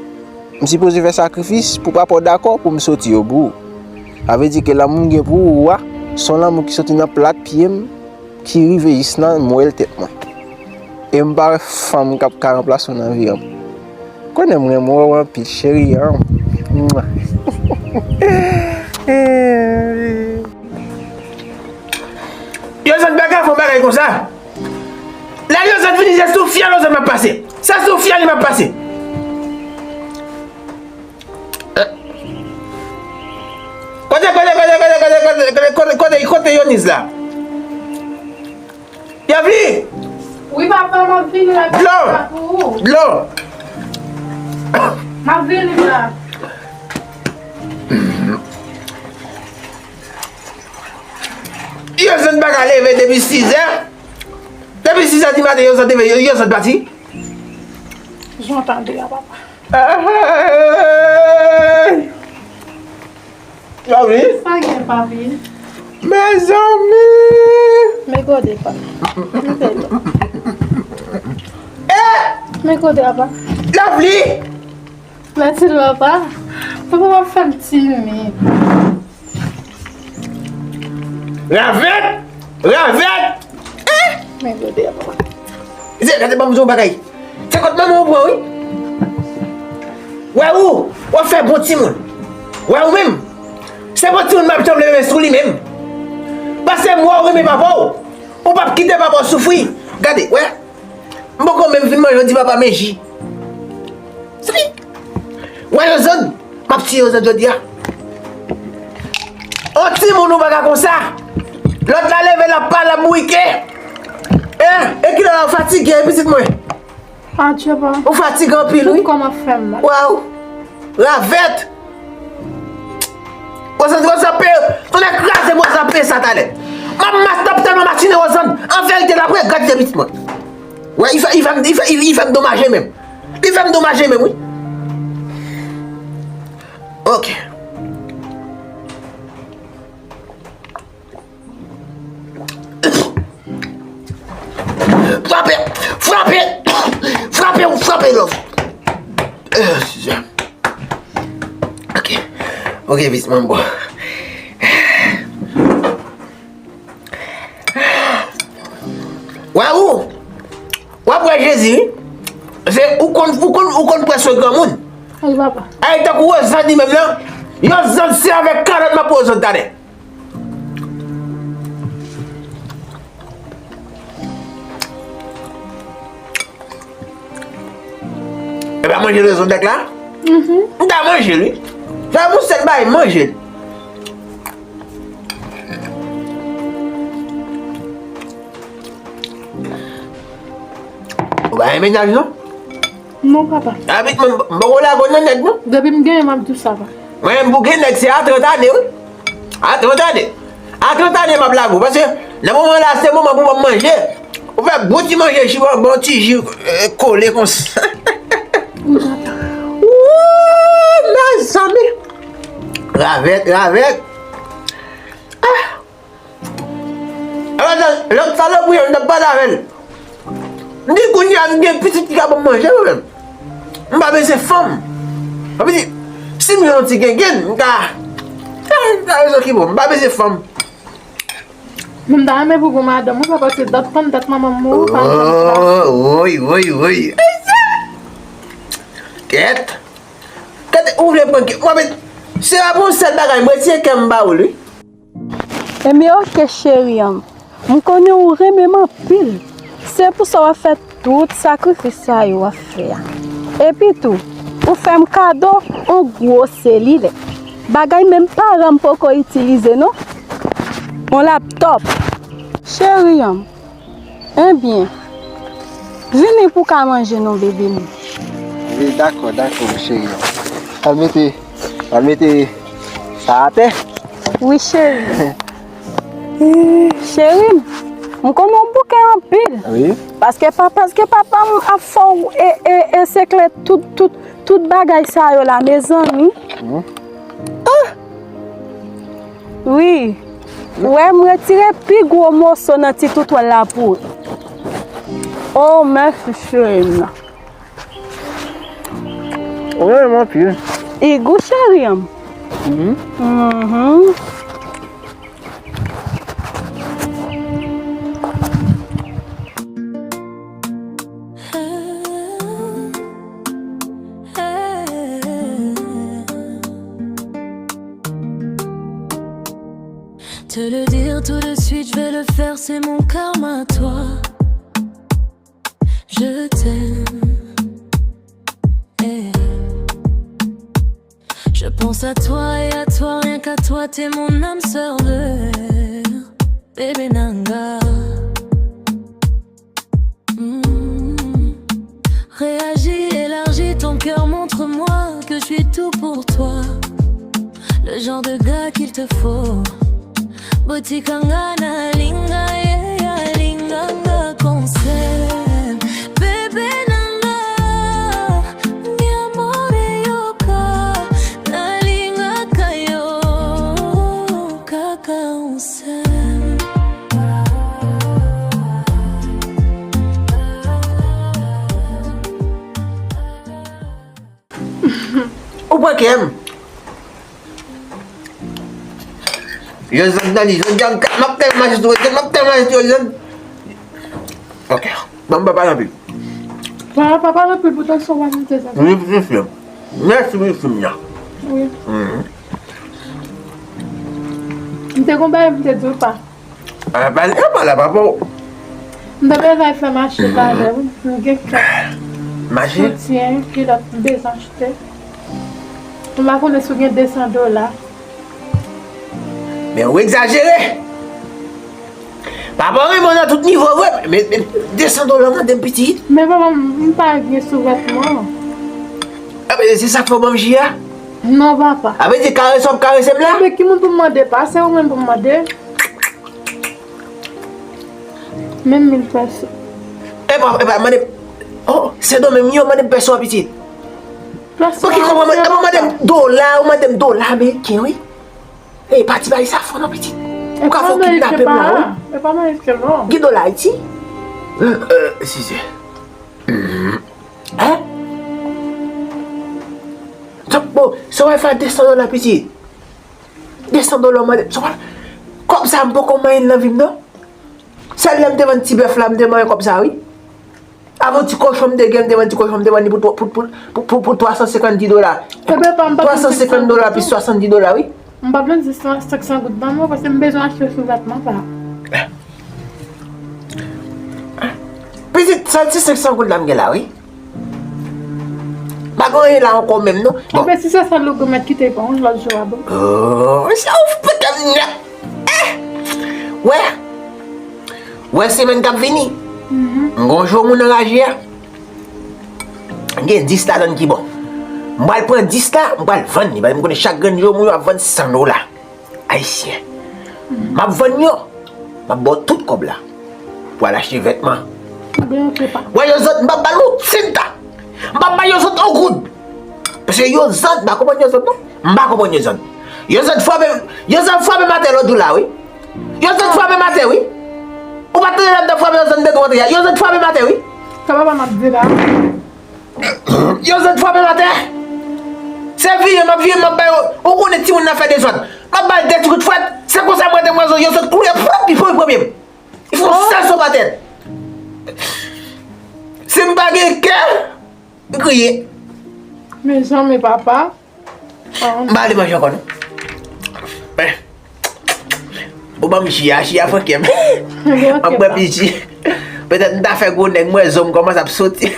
m sipoze fè sakrifis pou papa w dakò pou m soti yo pou ou. Sa vle di ke lanmou m gen pou ou a, se yon lanmou ki soti nan plat pye m, ki rive jis nan mwèl tèt mwen. E m pa wè fanm k ap ka ranplase w nan vi an m. Konnen m renmen w anpil, cheri an m. Yo zòt pa ka fè yon bagay konsa. Lè yo zòt vini, se sou fyèl yo zòt m ap pase. Se sou fyèl m ap pase. Kote, kote, kote Yoniz la? Yavli! Wi, papa, m ap vini la. Dlo! Dlo! M ap vini la. Yo zòn pa ka leve depi sizè. Depi sis è di maten, yo sot leve, yo, yo sot pati. Jan w tande a, papa. Lavli? Sa gen, papi? Mezanmi! Men gode, pa. Men gode, apa. Lavli! Mèsi, papa. Papa, w ap fè m timid. Ravèt! Ravèt! Eh! Men gode, apa. Gade, ban m di w yon bagay. Se kot manman w pran, wi. Wè ou, w ap fè bon timoun. Wè ou menm. Se bon timoun m ap janm leve sou li menm. Paske m wè w renmen papa w. Ou p ap kite papa w soufri. Gade, wè. M poko menm fin manje, w di papa men ji. Sa li. Wè Ozan, m ap tiye Ozan jodi a. On timoun ou pa ka konsa. Lòt la leve, l ap pale, l ap bourike. Eh, e kilè la w fatige, pitit mwen? Adye, pa. Ou fatige anpil, wi. Tout kò m ap fè m mal. Waw. Ravèt. Ozan, Ozan pe, tonnè kraze m, Ozan pe sa talè. M ap mas, m ap tèlman matine Ozan. An verite, l ap regrèt de pitit mwen. Wè, li fè, li fè m, li fè, li, li fè m domaje menm. Li fè m domaje menm, wi. Ok. Frape! Frape! Frape, frape, love. Eh, Suzanne. Ok. Ok, vit, manbo. Wè ou, w ap wè Jezi, wi. Se ou konn, ou konn, ou konn prèske granmoun. Ay, papa. Ay, tankou Wozan li menm nan, yon zòn se avèk kalòt m ap wè zòn talè. E pa manje rezon dèk la? Mhm. M ta manje l, wi. Fè m yon sèl bagay, manje l. Ou pa gen mennaj, non? Non, papa. Abit, m, m poko lage w nan nèg, non. Depi m genyen, m ap di w sa, papa. Mwen, m pou gen nèg, se a trant ane, wi. A trant ane. A trant ane m ap lage w. Paske nan moman la, se moman pou mwen manje. Ou fè bon ti manje, ji, bon, bon ti ji, eh, kole konsa. Wouy, mezanmi. Ravèt, ravèt. Ah. Alò, lòt salopri, m t ap pale avè l. M di, kounye a, m gen pitit ki ka ban m manje, mwen menm. M pa bezwen fanm. Sa vle di, si m gen yon ti gengenn, m ka, m ka rezokipe w. M pa bezwen fanm. Men m ta renmen pou gon madanm, wi, papa, se dat pann dat manman m mouri, pa janm pase. Oh, woy, woy, woy. Kèt. Kèt, ou vle pran kè. Mwen, men, se pa pou yon sèl bagay, m retire kè m ba ou l, wi. Ebyen, oke, cheri an m. M konnen ou renmen m anpil. Se pou sa w ap fè tout sakrifis sa yo w ap fè a. Epi tou, ou fè m kado on gwo selilè. Bagay menm paran m poko itilize non. On laptòp. Cheri an m. Ebyen, vini pou w ka manje non, bebe m. Wi, dakò, dakò, cheri an. Al mete, al mete sa atè. Wi, cheri. Cheri m, m konnen w bouke anpil. Wi. Paske pa, paske papa m ap fè w e, e, e sekle tout, tout, tout bagay sa yo la, mezanmi. Hmm. Ah! Wi. Ou wè, m retire pi gwo moso nan ti toutwal la pou ou. Oh, mèsi, cheri m nan. Ou renmen m anpil. Igou, cheri an m. Mhm. Mhm. Te le dire tout de suite, je vais le faire, c'est mon karma, toi. Je t'aime. Eh. Je pense à toi et à toi, rien qu'à toi, t'es mon âme sœur, le bébé Nanga. Hmm. Réagis, élargis ton cœur, montre-moi que je suis tout pour toi. Le genre de gars qu'il te faut. Botikanga na linga, yeah, yeah, linganga konsa. Ou pran kè m. Yo zòn nan li, zòn nan, m ap tèlman mache sou yo, zòn, m ap tèlman mache sou yo, zòn. Ok. Ban m pa pale anpil. Pa, pa pale anpil, poutan se yon vanite sa. Wi, pitit fi m. Mèsi, pitit fi m nan. Wi. Mhm. M te gon bagay m te di w pa. Ah, pale, pale, papa. M te bezwen fè mache talè, wi. M gen kèk Mache? soutyen, kilòt m bezwen achte. M pa konnen si w gen de san dola. Men ou egzajere. Papa renmen w nan tout nivo vre. Men, men de san dola w mande m pitit. Men papa, m, m pa gen souvètman. Ah, men se sa k fè w ban m ji a? Non, papa. A vle di karese w ap karese m la? Men ki moun pou m mande? Pa se ou menm pou m mande. Menm mil pèso. Epa, epa, mande. Oh, se do menm yo, mande m pèso a pitit. Pèso. Bon, ki konprann, epa, mande m dola, ou mande m dola ameriken, wi. Ey, pati bay sa fò non, pitit. Ou ka fè w kidnape m la, wi. E pa ameriken, non. Gen dola Ayiti? Euh, si se. Hein? Bon, sa w fè a de san dola, pitit? De san dola w mande m. Sa w fè? Kòb sa m poko manyen l nan vi m, non. Sèl lè m te vann ti bèf la, m te manyen kòb sa, wi. Avè yon ti kochon m te gen, m te vann ti kochon, m te vann li pou, pou, pou, pou, pou, pou twa san senkann di dola. Ebyen, pa, m pa twa san senkann dola plis swasanndis dola, wi. M pa vle di senk san goud ban mwen, paske m bezwen achte souvètman sa. Pitit, sèl ti senk san goud la m gen la, wi. Pa gen anyen la ankò menm, non. Bon. Ebyen, si se sa, Lougou mèt kite pou yon lòt jou a, bon. Oh, se ou fout m nèt. Eh! Wè. Wè semèn k ap vini. Mhm. M gon jo moun anraje a. M gen dis ladann ki bon. M pral pran dis la, m pral vann li. Paske m konnen chak grenn jo moun yo ap vann san dola. Ayisyen. M ap vann yo. M ap ba w tout kòb la. Pou al achte vètman. Ebyen, ok, pa. Wè, yo zòt, m p ap ba l yon tin ta. M p ap ba yo zòt yon goud. Paske yo zòt, m pa konprann yo zòt, non. M pa konprann yo zòt. Yo zòt frape, yo zòt frape m atè lòt jou la, wi. Yo zòt frape m atè, wi. Ou pa tande lè m t ap frape yo zòt m te tou antre a. Yo zòt frape m atè, wi. Sa papa m ap di la. Yo zòt frape m atè. Se vire, m ap vire, m ap ba yo. Ou konnen timoun nan fè dezòd. M ap ba l de ti kout fwèt. Se konsa m rete m wè yo zòt kouri, pwòp, li pran premye m. Li fè yon sèl so pa tèt. Si m pa gen kè, m kriye. Mezanmi, papa. M pa ale manje ankò, non. Men, ou ban m ji a, ji a frenke m. M ap bwè plis ji. Petèt m ta fè gwo nèg, m wè zo m kòmanse ap soti.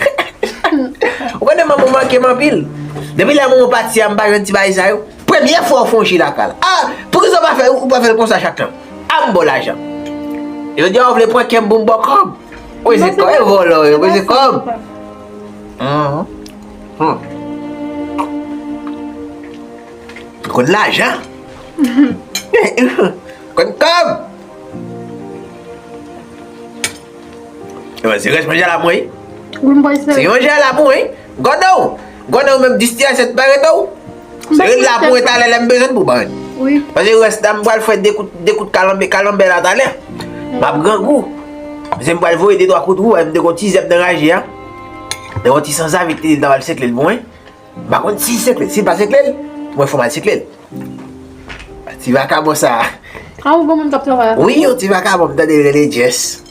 Ou konnen manman w manke m anpil. Depi lè manman w pati a, m pa jwenn ti bagay sa yo. Premye fwa w fè yon ji lakay la. Ah, poukisa w pa fè, ou pa fè l konsa chak tan? Ah, m ba w lajan. Jodi a, ou vle pran kè m pou m ba w kòb? Wi, se kòb, e vòlò yo, wi, se kòb. Mhm. Hmm. Konn lajan. Konn kòb. Ewa, se rès manje la pou mwen. Wi, m pral Se manje la pou mwen. Gòdon, gòdon menm dis ti asyèt pa rete w. Se rete la pou mwen talè lè m bezwen pou ban. Wi. Paske rès la m pral fè de kout, de kout kalanbè, kalanbè la talè. M ap grangou. Se m pral voye de twa kout wou, m te gon ti zèb nan raje a. Te gon ti sanzav, li te di l ta pral sekle l pou mwen. M pa konn si l sekle l. Si l pa sekle l, mwen fò m al sekle l. Ti vakabon sa. A, ou gon moun k ap travay avè w? Wi, yon ti vakabon, m tande l rele Jess.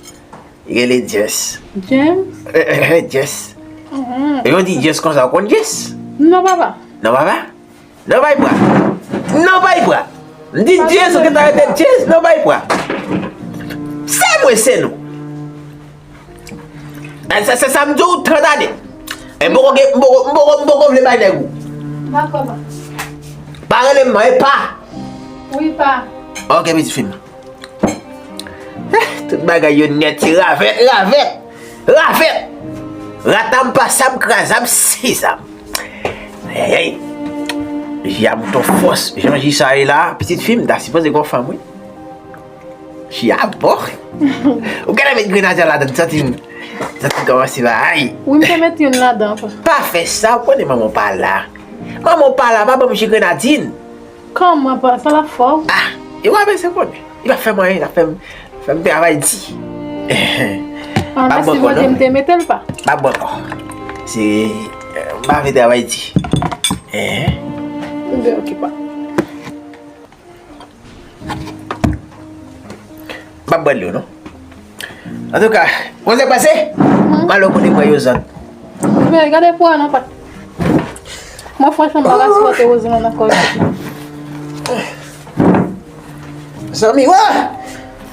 Li rele Jess. James? Eh, eh, eh, Jess. Mhm. Yo di Jess konsa, ou konn Jess? Non, papa. Non, papa? Non, bay bra. Non, bay bra. M di Jess, ou gentan rete Jess, non, bay bra. Se mwen, se nou. Eh, se, se sa m di w, trant ane. E m poko gen, m poko, m poko, m poko vle bay nèg ou. Dakò, pa. Pa rele m non, e pa. Wi, pa. Ok, pitit fi m. Eh, tout bagay yo nèt, se ravèt, ravèt, ravèt. Ratam, pasam, krazam, sizam. Ayayay. Ji a mouton fòs. Jan ji sa ye la, pitit fi m, ta sipoze gon fanm, wi. Ji a bon. Ou genlè met grenadya ladann, santi m, santi m kòmanse ba, ay. Wi, m te met youn ladan, papa. Pa fè sa, ou konnen manman w pa la. Manman w pa la, pa ban m ji grenadin. Kòman pa sa l ap fè w? Ah, e w ap eseye konnen. Li p ap fè m anyen, l ap fè m, fè m travay di. Ah, mèsi Bondye, m te mete l pa. M ap bwè ankò. Se, euh, m pa vle travay di. Eh. Okipe. M p ap bwè dlo, non. Antouka, konn sa k pase? M ale kote mwen yo zòt. Men, gade pou an nan pòt. Mwen, franchman, m pa ka sipòte Roseland ankò. Zanmi, wa!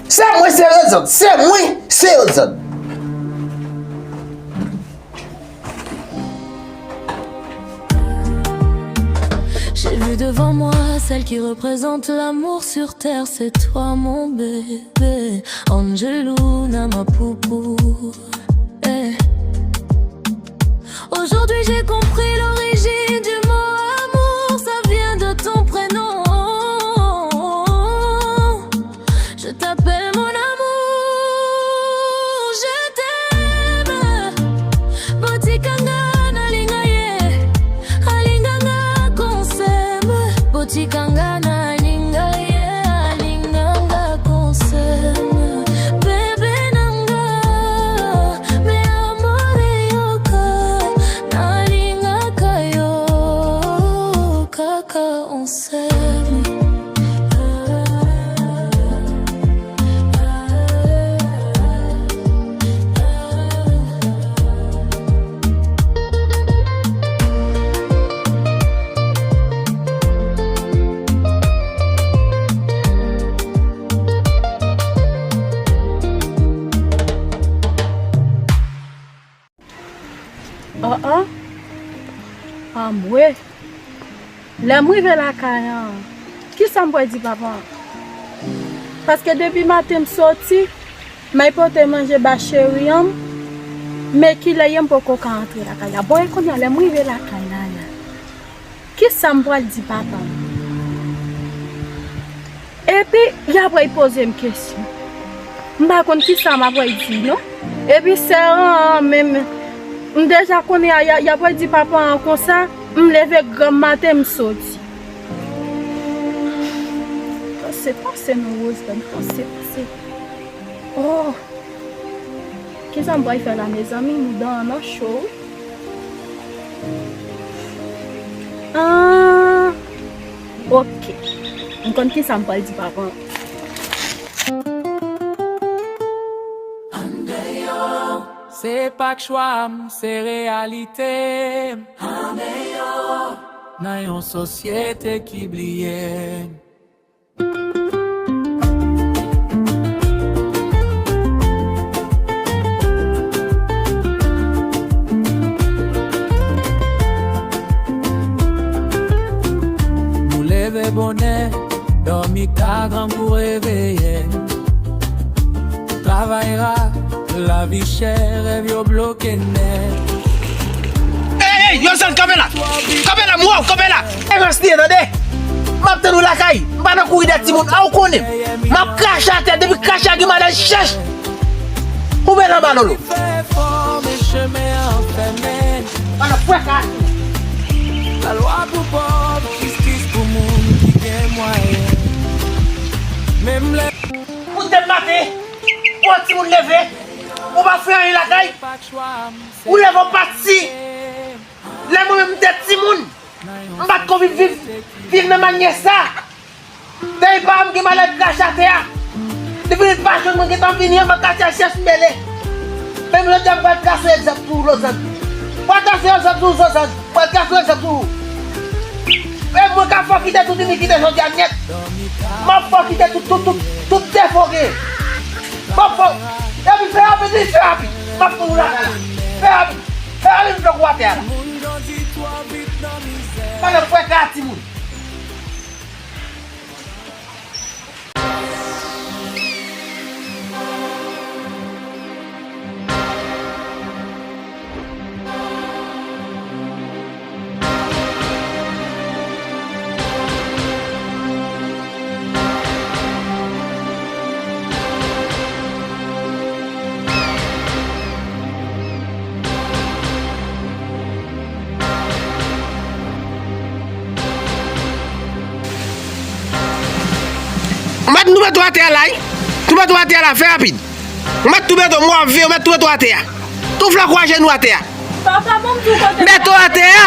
Se mwen, se yo zòt. Se mwen, se yo zòt. J'ai vu devant moi celle qui représente l'amour sur terre, c'est toi mon bébé, Angelou na ma poupou. Eh. Aujourd'hui j'ai compris l'origine du mot amour, ça vient de ton prénom. Je t'appelle mon amour, je t'aime. Botika nga nalinga ye, alinga nga konsèm. Botika nga nalinga ye, alinga nga konsèm. Bebe na nga, mi amor e yo ka, nalinga ka yo, kaka on s'aime. Oh, oh. Anmwe. Lè m rive lakay an, kisa m pral di papa an? Paske depi maten m soti, m al pote manje ba cheri an, men kilè ye m poko ka antre lakay la. Bon, e kounye a, lè m rive lakay la, la, kisa m pral di papa an? Epi, y apral poze m kesyon. M pa konn kisa m apral di, non. Epi, sè an, an menm, m deja konnen, a, y a, y apral di papa an konsa, m leve granm maten, m soti. Panse, panse, non, Roseland, panse, panse. Oh! Kisa m pral fè la, mezanmi? Mouda an nan cho, wi. Ah, ok. M konn kisa m pral di papa an. Se pa k chwa m, se reyalite m. Nan yon sosyete ki bliye m. Nou leve bonè, dòmi ta grangou reveye. Travay ra, lavi chè, rèv yo bloke nèt. Ey, ey, yo zòn kanpe la! Kanpe la, m wè w, kanpe la! Evans li ye, tande! M ap tann ou lakay. M pa nan kouri dèyè timoun. A, ou konnen. M ap krache atè. Depi krache a gen malèz, chèch. Ou bèl anba lolo. Fè fò, men chemen an fèmen. Pa nan fwè ka. Lalwa pou pòv, jistis pou moun ki gen mwayen. Menm lè. Pou demen maten, pou yon timoun leve, ou pa fè anyen lakay. Ou leve, ou pati. Lè mwen menm m te timoun, m pa t konn viv, viv, viv nan manyè sa. Dèyè pa m gen malèz krache atè a. Depi li pa jwenn mwen gentan vini anvan katye a chèch m mele. Menm jodi a m pral trase yon egzanp pou ou, Lozann. Pral trase yon egzanp pou ou, Zozann. Pral trase yon egzanp pou ou. E mwen ka fè w kite tout inikite jodi a nèt. M ap fè w kite tout, tout, tout, tout defo w genyen. M ap fè w. Epi fè rapid, wi, fè rapid. M ap pran ou lakay la. Fè rapid. Fè rapid, m fè kou atè a la. Pandan m fè ka a timoun. Ou mèt nou mete w atè a la, wi. Nou mete w atè a la, fè rapid. Ou mèt tou mete w, mwen ap veye, ou mèt tou mete w atè a. Tou flanke w ajenou atè a. Papa, ban m di w kote. Mete w atè a.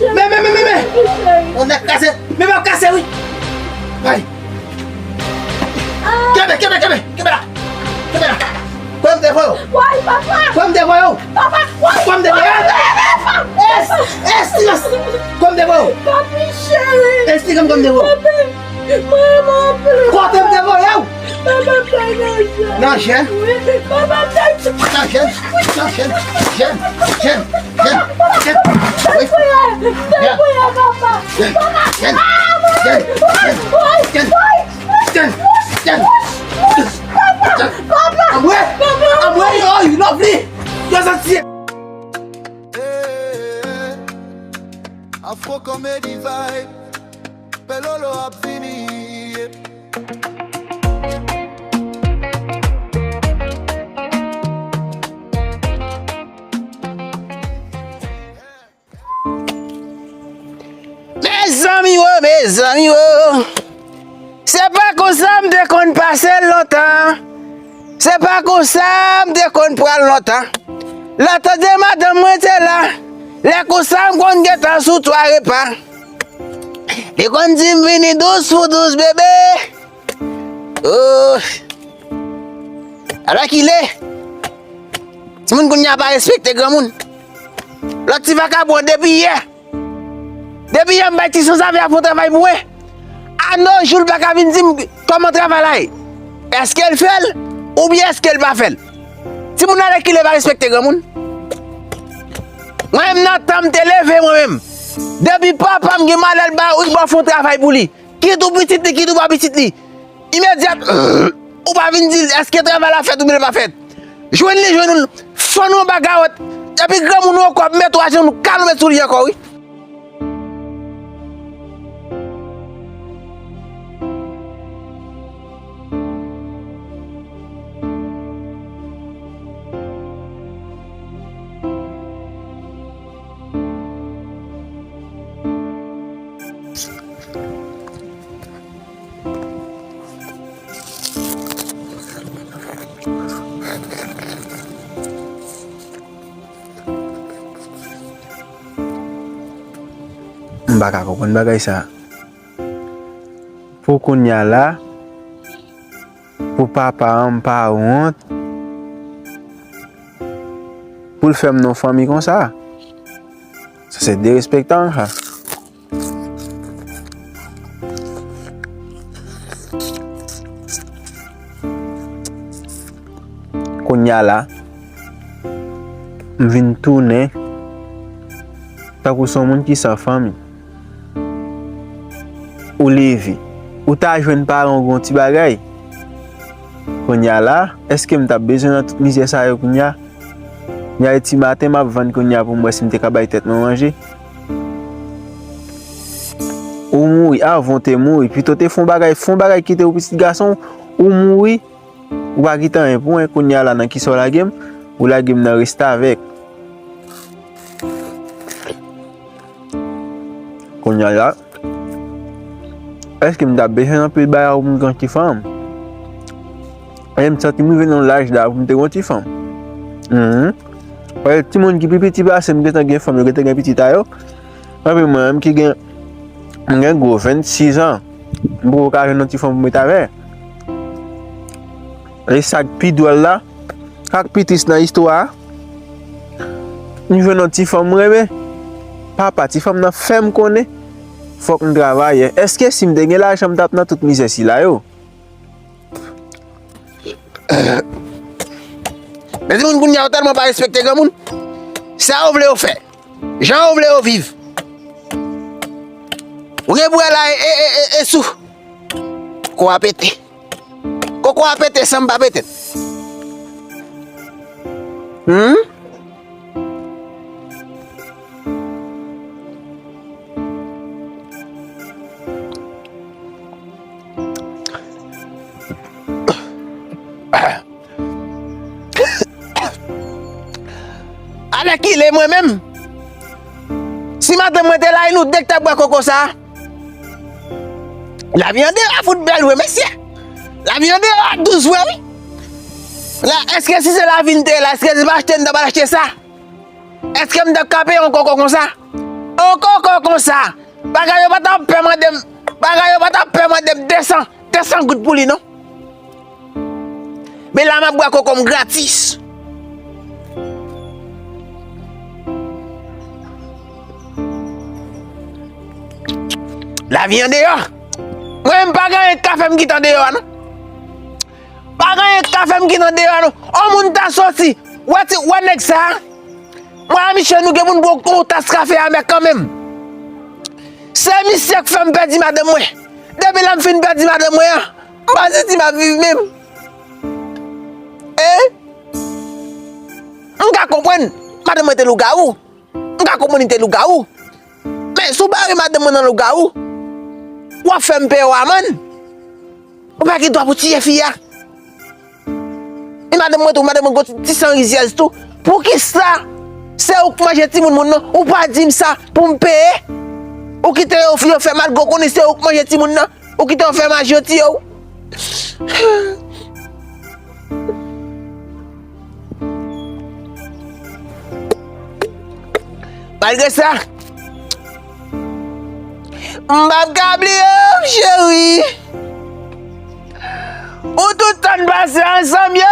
Men, men, men, men, men. Yon nèg kase. Men, men, kase, wi. Bay. Kenbe, kenbe, kenbe. Kenbe la. Kenbe la. Kwè m te vre w. Woy, papa. Kwè m te vre w. Papa, woy. Kwè m te vre w. Es, es, silans. Kwè m te vre w. Papi cheri. Esplike m kwè m te vre w. Papi. Manman, papa. Kote m te voye w? Papa, fè nan jèn. Nan jèn? Wi, papa, fè. Nan jèn, nan jèn, jèn, jèn, jèn, jèn. Wi. Fè priyè, papa. Jèn, jèn, jèn, jèn, jèn, jèn, jèn. Anmwe, anmwe, yo, you love li. Yo santi. Afro Comedy Vibe. Pelolo ap vini, yeah. Mezanmi wo, mezanmi wo. Se pa konsa m te konn pase l lontan. Se pa konsa m te konn pral lontan. Lè tande madanm mwen te la, lè konsa m konn gentan sou twa repa. Li konn di m vini dous pou dous, bebe. Oh. Alèkile. Timoun kounye a pa respekte granmoun. Lòt ti vakabon depi yè. Depi yè m bay ti sanzave a fè yon travay pou mwen. A no jou l pa ka vin di m kòman travay la ye. Èske l fè l oubyen èske l pa fè l? Timoun alèkile pa respekte granmoun. Mwen menm nan tan m te leve mwen menm. Depi papa m gen malè l ba, li ba w fè yon travay pou li. Kit ou pitit li, kit ou pa pitit li. Imedyat, ou pa vin di l èske travay la fèt oubyen l pa fèt. Jwenn li, jwenn ou, fann ou anba kawòt. Epi granmoun ou ankò ap mete w ajenou, kalonbe sou li ankò, wi. M pa ka konprann bagay sa. Pou kounye a la, pou papa an m pa wont pou l fè m non fanmi konsa. Sa se derespektan sa. Kounye a la, m vin tounen tankou se yon moun ki san fanmi. Ou leve, ou ta jwenn paran w gen yon ti bagay. Kounye a la, èske m t ap bezwen nan tout mizè sa yo kounye a? Kounye a, e ti maten m ap vann kounye a pou m wè si m te ka bay tèt mwen manje. Ou mouri, avan w te mouri, pito te fè yon bagay, fè yon bagay kite w pitit gason w, ou mouri, ou pa kite anyen pou mwen, kounye a la nan kisa w lage m, ou lage m nan restavèk. Kounye a la, èske m t ap bezwen anpil bagay pou m gen yon ti fanm? E m santi m rive nan laj la pou m te gen yon ti fanm. Mhm. Paske timoun ki pi piti pase m gentan gen fanm, yo gentan gen pitit a yo. Epi mwen menm ki gen, m gen gwo vennsis an, m poko ka jwenn yon ti fanm pou m met avè. E sa k pi dwòl la, sa k pi tris nan istwa a, m jwenn yon ti fanm m renmen. Papa ti fanm nan fè m konnen fòk m travay. Èske si m te gen lajan, m t ap nan tout mizè sila yo? Men timoun kounye a yo tèlman pa respekte granmoun. Sa yo vle yo fè. Jan yo vle yo viv. Ou gen pou wè la e, e, e, e, e sou. Koko a pete. Koko a pete san m pa pete. Hmm? Alèkile mwen menm. Si madanm mwen te la, e nou de k t ap bwè koko sa a. Lavi an deyò a fout bèl vre, mesye. Lavi an deyò a douz vre, wi. La, èske si se lavi n te ye la, èske se pa achte n ta pral achte sa? Èske m t ap ka peye yon koko konsa? Yon koko konsa! Bagay yo pa t ap pè mande m, bagay yo pa t ap pè mande m de san, de san goud pou li, non. Men la, m ap bwè koko m gratis. Lavi an deyò. Mwen, m pa gen anyen k ka fè m kite andeyò a, non. Pa gen anyen k ka fè m kite andeyò a, non. On moun ta soti, wè ti, wè nèg sa a. Mwen a misye, nou gen pou n bwè yon tas kafe amè kanmenm. Se misye k fè m pèdi madanm mwen. Depi lè m fin pèdi madanm mwen an, m pa santi m ap viv menm. E? M ka konprann, madanm mwen te lougawou. M ka konprann li te lougawou. Men, si w bare madanm mwen nan lougawou, w ap fè m peye w amann. Ou pa gen dwa pou tiye fi a. E madanm mwen tou, madanm mwen gon ti, ti san rizyèz tou. Poukisa se ou k manje timoun moun nan, ou pa di m sa pou m peye? Ou kite yo, yo fè malgre w konnen se ou k manje timoun nan. Ou kite yo fè maji yo tiye w. Malgre sa, m p ap ka bliye w, cheri. Pou tout tan n pase ansanm yo.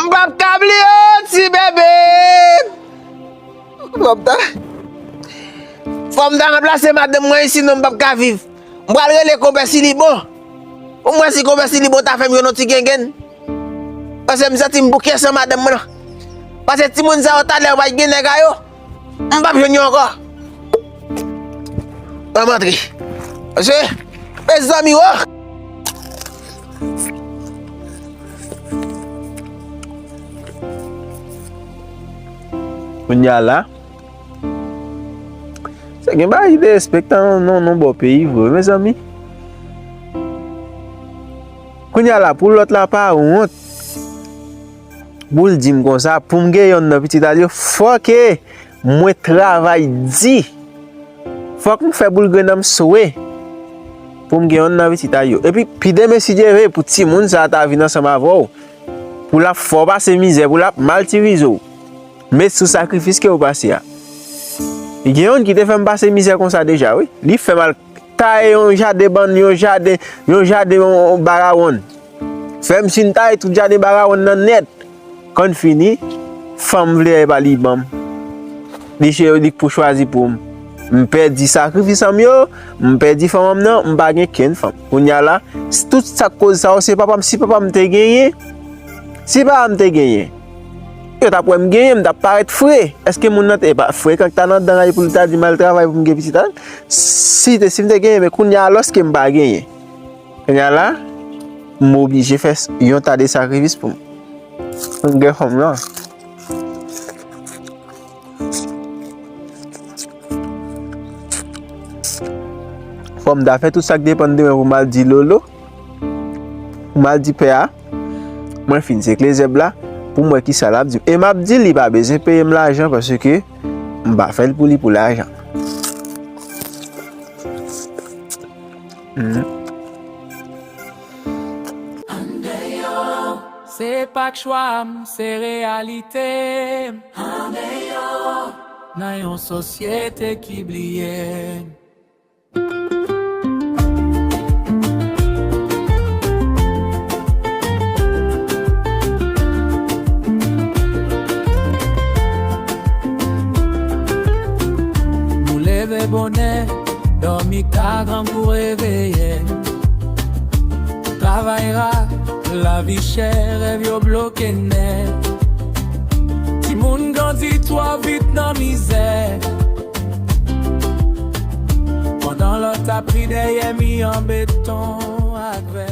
M p ap ka bliye w, ti bebe. Fò m ta, fò m ta ranplase madanm mwen, sinon m p ap ka viv. M pral rele konpè Silibon. Pou m wè si konpè Silibon ta fè m jwenn yon ti gengenn. Paske m santi m bouke san madanm mwen nan. Paske timoun sa yo talè yo pa t gen nèg a yo. M p ap jwenn yo ankò. Ban m antre. Paske, mezanmi, wo! Kounye a la, se gen bagay ki derespektan nan, nan, nan bò peyi vre, mezanmi. Kounye a la, pou lòt la pa wont, pou l di m konsa, pou m gen yonn nan pitit a l yo, fòke mwen travay di. Fòk m fè boul grenn nan m swe pou m gen yonn nan pitit a yo. Epi, pi demen, si Dye vle, pou timoun sa a ta vin ansanm avè w, pou l ap fè w pase mizè, pou l ap matirize w. Met sou sakrifis ke w pase a. Gen yonn ki te fè m pase mizè konsa deja, wi. Li fè m al taye yon jaden bann, yon jaden, yon jaden, yon, yon barawonn. Fè m fin taye tout jaden barawonn nan nèt. Konn fini, fanm vle epa li ban m. Li che, li k pou chwazi pou m. M pèdi sakrifis an m yo, m pèdi fanm an m nan, m pa gen kenn fanm. Kounye a la, s-, tout sa k koz sa yo, se papa m, si papa m te genyen, si papa m te genyen, yo t ap wè m genyen, m t ap parèt fre. Èske moun nan te pa frekan k ta nan dan l pou l ta di m al travay pou m gen pitit a? Si te, si m te genyen, men kounye a, lòske m pa genyen. Kounye a la, m oblije fè s-, yon ta de sakrifis pou m, pou m gen fanm nan. Fò m ta fè tout sa k depann de mwen pou m al di Lolo, pou m al di pè a, mwen fin sekle zèb la, pou m wè kisa l ap di m. E m ap di l, li pa bezwen peye m lajan, paske m pa fè l pou li pou lajan. Mhm. Andeyò, se pa k chwa m, se reyalite m. Andeyò, nan yon sosyete ki bliye m. Nou leve bonè, dòmi ta grangou reveye n. Travay ra, lavi chè, rèv yo bloke nèt. Timoun grandi twò vit nan mizè. Pandan Lòt ap ri dèyè mi an beton ak vè.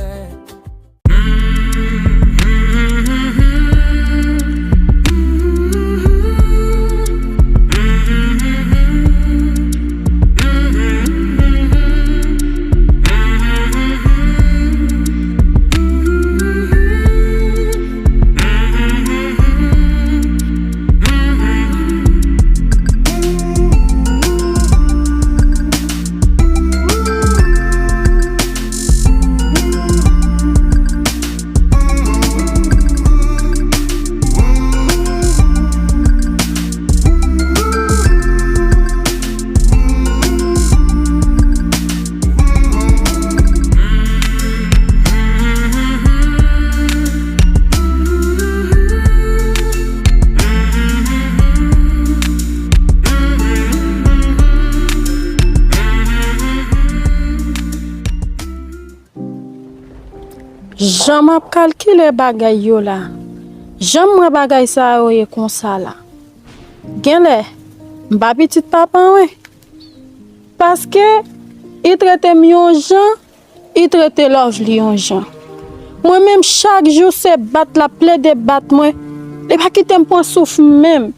Jan m ap kalkile bagay yo la, jan m wè bagay sa yo ye konsa la, genlè m pa pitit papa mwen. Paske li trete m yon jan, li trete Lovely yon jan. Mwen menm, chak jou se bat l ap plede bat mwen. Li pa kite m pran souf menm.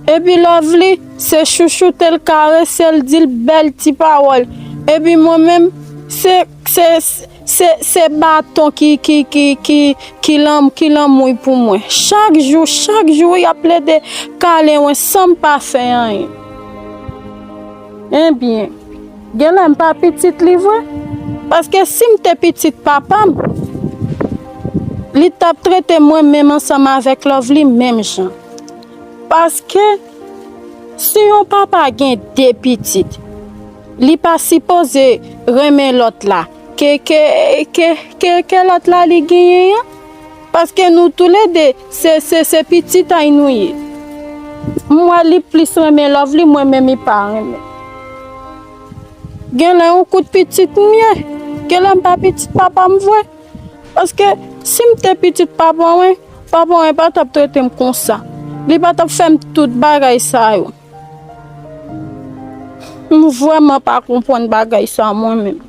Epi Lovely, se chouchoute l, karese l, di l bèl ti pawòl. Epi mwen menm, se, se, se, se baton ki, ki, ki, ki, ki lan-, ki lanmouy pou mwen. Chak jou, chak jou, y ap plede kale mwen san m pa fè anyen. Ebyen, genlè m pa pitit li vre. Paske si m te pitit papa m, li t ap trete mwen menm ansanm avèk Lovely menm jan. Paske si yon papa gen de pitit, li pa sipoze renmen lòt la ke, ke, ke, ke, ke lòt la li genyen an. Paske nou toulede se, se, se pitit a y nou ye. M wè li plis renmen Lovely, mwen menm li pa renmen. Genlè yon kout pitit m ye. Genlè m pa pitit papa m vre. Paske si m te pitit papa mwen, papa mwen pa t ap trete m konsa. Li pa t ap fè m tout bagay sa yo. M vrèman pa konprann bagay sa mwen menm.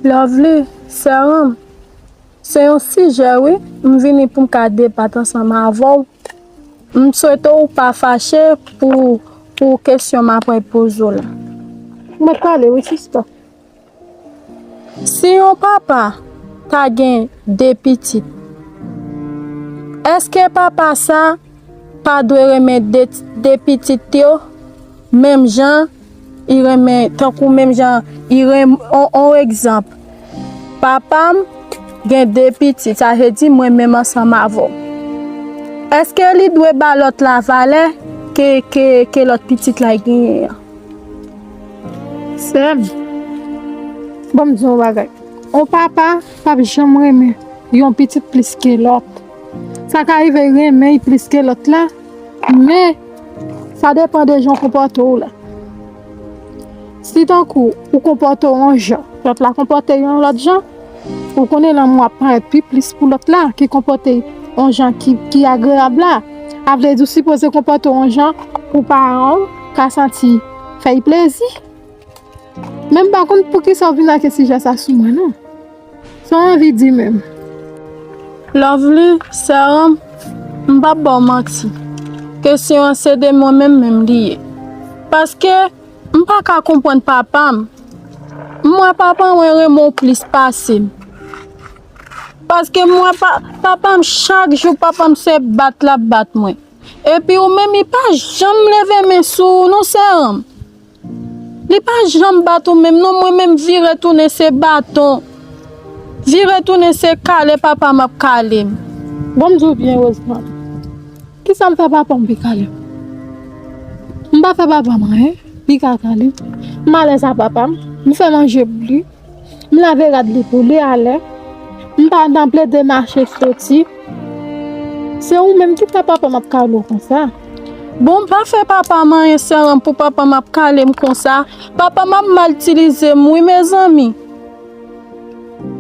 Lovely, sè m, se yon sijè, wi, m vini pou m ka debat ansanm avè w. M swete w pa fache pou, pou kesyon m ap poze w la. Mwen pale, wi, sista. Si yon papa ta gen de pitit, èske papa sa pa dwe renmen de, de pitit yo menm jan li renmen, tankou menm jan li renmen, on, on egzanp, Papa m gen de pitit, sa vle di mwen menm ansanm avè w. Èske li dwe ba lòt la valè ke, ke, ke lòt pitit la genyen an? Sè m, ban m di w yon bagay. Yon papa p ap janm renmen yon pitit plis ke lòt. Sa ka rive renmen l plis ke lòt la, men sa depann de jan w konpòte w la. Si tankou ou konpòte w yon jan, lòt la konpòte yon lòt jan, ou konnen lanmou ap parèt pi plis pou lòt la ki konpòte yon jan ki, ki agreyab la. A vle di, ou sipoze konpòte w yon jan pou paran w ka santi fè y plezi. Men m pa konn poukisa w vin ak sijè sa sou mwen, non. Sa w anvi di menm? Lovely, sè an m, m p ap ba w manti. Kesyon an se de mwen menm menm li ye. Paske m pa ka konprann papa m. M wè papa mwen renmen w plis pase m. Paske m wè pa, papa m, chak jou papa m se bat l ap bat mwen. Epi ou menm, li pa janm leve men sou ou non, sè an m. Li pa janm bat ou menm non, mwen menm vire tounen se baton. Vire tounen se kale papa m ap kale m. Bon, m di w byen, Roseland. Kisa m fè papa m pi kale m? M pa fè papa m anyen, li ka kale m. M alèz a papa m, m fè manje pou li. M lave rad li pou li alè. M pa nan plede mache soti. Se ou menm ki fè papa m ap kale w konsa. Bon, m pa fè papa m anyen, sè an m, pou papa m ap kale m konsa. Papa m ap mal itilize m, wi, mezanmi.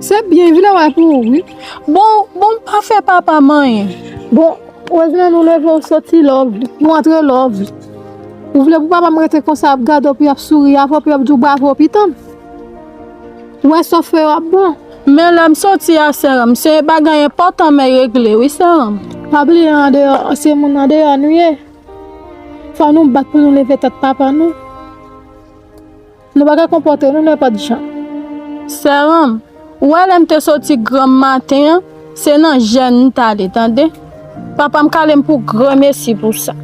Se byen, vin wè pou ou, wi. Bon, bon, m pa fè papa m anyen. Bon, Roseland, ou leve, ou soti Lovely, ou antre Lovely. Ou vle pou papa m rete konsa, ap gade w, pou y ap souri avè w, pou y ap di w bravo, pitit an m? Ou wè sa w fè yo ap bon. Men lè m soti a, sè an m, se bagay enpòtan m regle, wi, sè an m. Pa bliye, andeyò, se moun andeyò nou ye. Fò nou bat pou nou leve tèt papa nou. Nou pa ka konpòte nou nenpòt jan. Sè an m, ou wè lè m te soti granm maten an, se nan jèn m t ale, tande. Papa m kale m pou granmesi pou sa.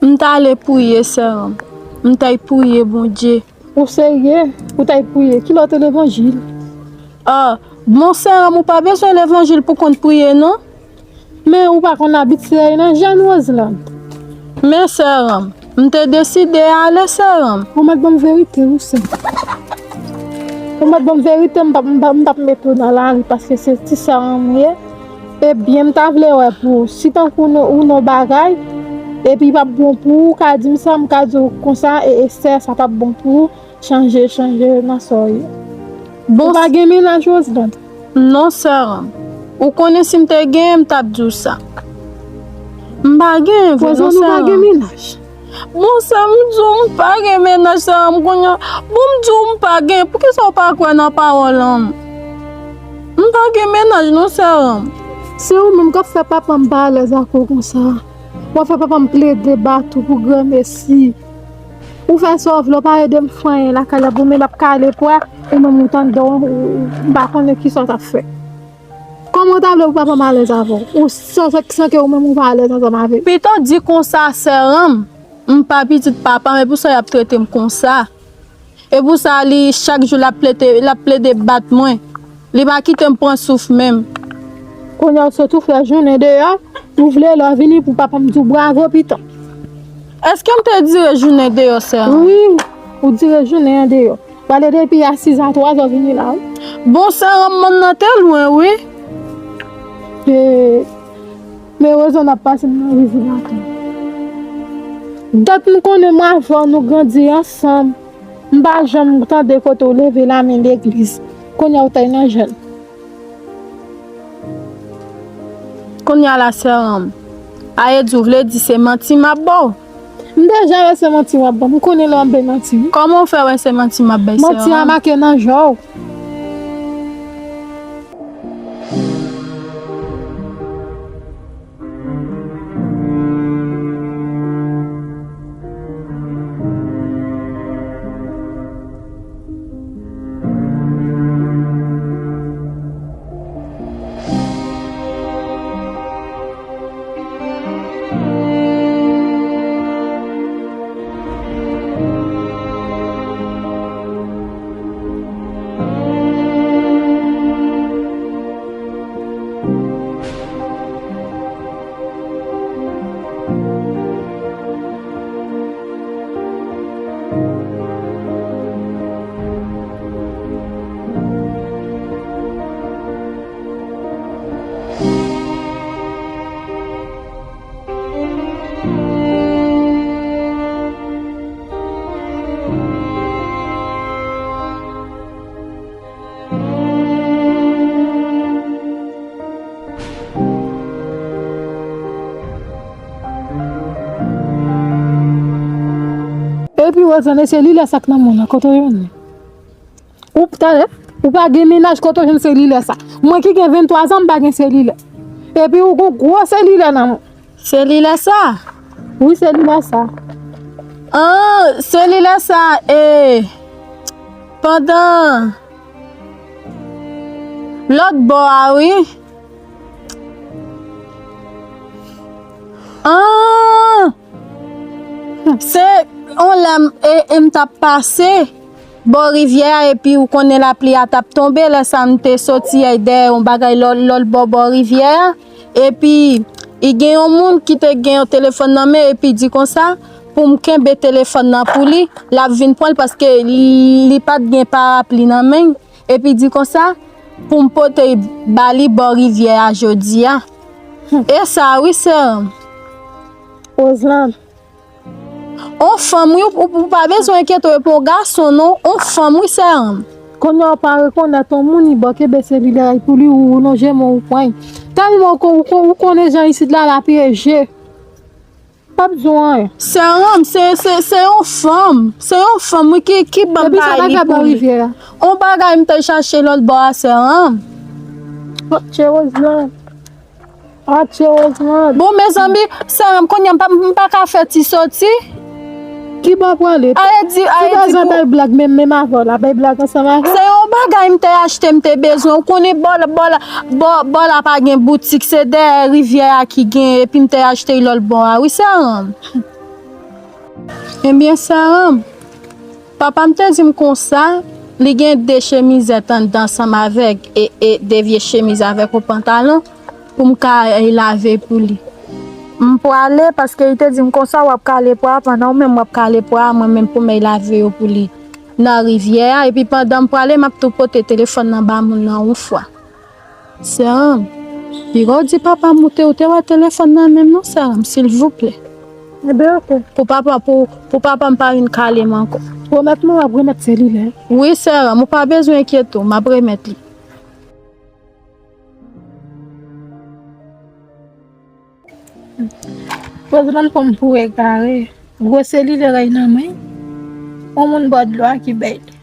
M t ale priye, sè an m. M t al priye Bondye. Ou serye? Ou t al priye? Ki lè w te levanjil? Ah, bon, sè an m, ou pa bezwen levanjil pou konn priye, non. Men ou pa konn abitye nan jèn, Roseland. Men, sè an m, m te deside ale, sè an m. Ou mèt ban m verite, wi, sè. Ou mèt ban m verite, m p ap, m p ap, m p ap mete w nan lari, paske se ti sè an m ye. Ebyen, m ta vle wè pou ou. Si tankou ou nan yon bagay, epi l p ap bon pou ou, ou ka di m sa, m ka di w konsa, e, e sè, sa p ap bon pou ou, chanje, chanje nan sa w ye. Bon, ou pa gen mennaj, Roseland? Non, sè an m. Ou konnen si m te genyen, m t ap di w sa. M pa genyen vre, non, sè an m. Roseland, ou pa gen mennaj? Bon, sè m, m di w m pa gen mennaj, sè an m, kounye a. Bon, m di w m pa gen, poukisa w pa kwè nan pawòl an m? M pa gen mennaj non, sè an m. Se ou menm k ap fè papa m pa alèz ak ou konsa. W ap fè papa m plede bat ou pou granmesi. Ou fè sa w vle, w pa ede m fè anyen lakay la, ou menm ap kale pwa, ou menm ou tande w, ou, m pa konnen kisa w t ap fè. Kòman w ta vle pou papa m alèz avè w? Ou san, san, san ke ou menm ou pa alèz ansanm avè l? Pito di konsa, sè an m, m pa pitit papa m, e pou sa y ap trete m konsa. E pou sa, li, chak jou, l ap plede, l ap plede bat mwen. Li pa kite m pran souf menm. Kounye a, ou sot ou fè jounen deyò, ou vle lè w vini pou papa m di w bravo, pitit an. Èske m te dire jounen deyò, sè an m? Wi, ou dire jounen an deyò. Pale depi a sis a twa zè w vini la, wi. Bon, sè an m, mòn nan te lwen, wi. E, men erezman n ap pase m nan vizit atò. Dat m konnen m avè w, nou grandi ansanm. M pa janm tande kote w leve lamen legliz. Kounye a w tay nan jèn. Kounye a la, sè Ranm. Aye di w vle di se manti m ap ba w. M deja wè se manti w ap ban m. M konnen lè w ap bay manti, wi. Kòman w fè wè se manti m ap bay, sè Ranm? Manti a make nan je w. Epi Wozlàn, e selilè sa k nan men w la, kote w jwenn li? Ou talè, ou pa gen mennaj, kote w jwenn selilè sa? Mwen ki gen venntwa zan, m pa gen selilè. Epi ou gon gwo selilè nan men w. Selilè sa? Wi, selilè sa. An, selilè sa, e, pandan lòt bò a, wi. An, se yon lè m, e, e m t ap pase bò rivyè a, epi ou konnen lapli a t ap tonbe, lè sa m te soti ay dèyè yon bagay lò-, lòt bò, bò rivyè a, epi i gen yon moun ki te gen yon telefòn nan men, epi di konsa pou m kenbe telefòn nan pou li, l ap vin pran l paske li, li pa t gen parapli nan men l, epi di konsa pou m pote ba li bò rivyè a jodi a. E sa wi, sè Ranm. Wozlàn. On fanm, wi, ou, ou pa bezwen enkyete w, e pa on gason, non. On fanm, wi, sè Ranm. Kounye a w pa rekonèt on moun, li bò kenbe selilè a pou li, ou lonje men w, ou pran l. Tèlman ou kon-, ou kon-, ou konnen jan isit la, la pyeje. Pa bezwen anyen. Sè Ranm, se, se, se on fanm. Se on fanm, wi, ki, ki ban bagay li pou li. Epi sa pa fè bò rivyè a. On bagay m te chache lòt bò a, sè Ranm. Atye Wozlàn. Atye Wozlàn. Bon, mezanmi, sè Ranm, kounye a m pa, m pa ka fè ti soti. Ki bò prale? Aye di, aye di pou bay blag, menm, menm avè w la, bay blag ansanm avè w. Se yon bagay m te achte, m te bezwen. Ou konnen bò la, bò la, bò, bò la pa gen boutik, se dèyè rivyè a ki gen, epi m te achte l lòt bò a, wi, sè Ranm. Ebyen, sè Ranm, papa m te di m konsa, li gen de chemizèt anndan ansanm avèk e, e de vye chemiz avèk yon pantalon pou m ka, e, lave pou li. M prale paske li te di m konsa, w ap kale pwa a, pandan w menm w ap kale pwa a, mwen menm pou m al lave yo pou li nan rivyè a. Epi pandan m prale, m ap tou pote telefòn nan ba moun nan yon fwa. Sè Ranm, piga w di papa m ou te, ou te wè telefòn nan men m non, sè Ranm, silvouplè. Ebyen, oke. Pou papa, pou, pou papa m pa vin kale m ankò. Pwomèt mwen w ap remèt selilè. Wi, sè Ranm, ou pa bezwen enkyete w, m ap remèt li. Wozlàn pran m pou egare. Gwo selilè rèy nan men. On moun bò dlo a ki bay li.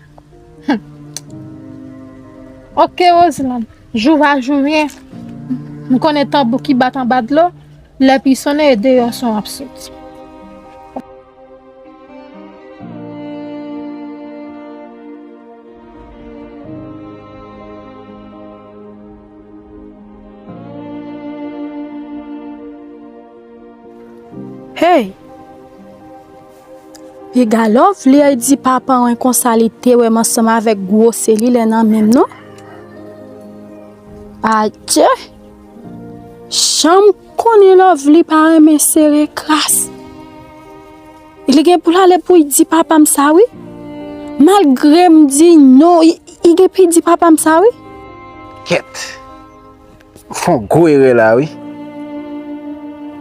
Oke, Wozlàn. Jou va jou vyen. M konnen tanbou ki bat anba dlo. Lè pi sonnen, e deyò son ap soti. Hey! Piga Lovely al di papa w konsa li te wè m ansanm avèk gwo selilè nan men m non. Adye! Jan m konnen Lovely pa renmen sere kras. Li gen pou l ale pou l di papa m sa wi. Malgre m di non, li, li gen pou l di papa m sa wi. Kèt. Fè yon gwo erè la wi.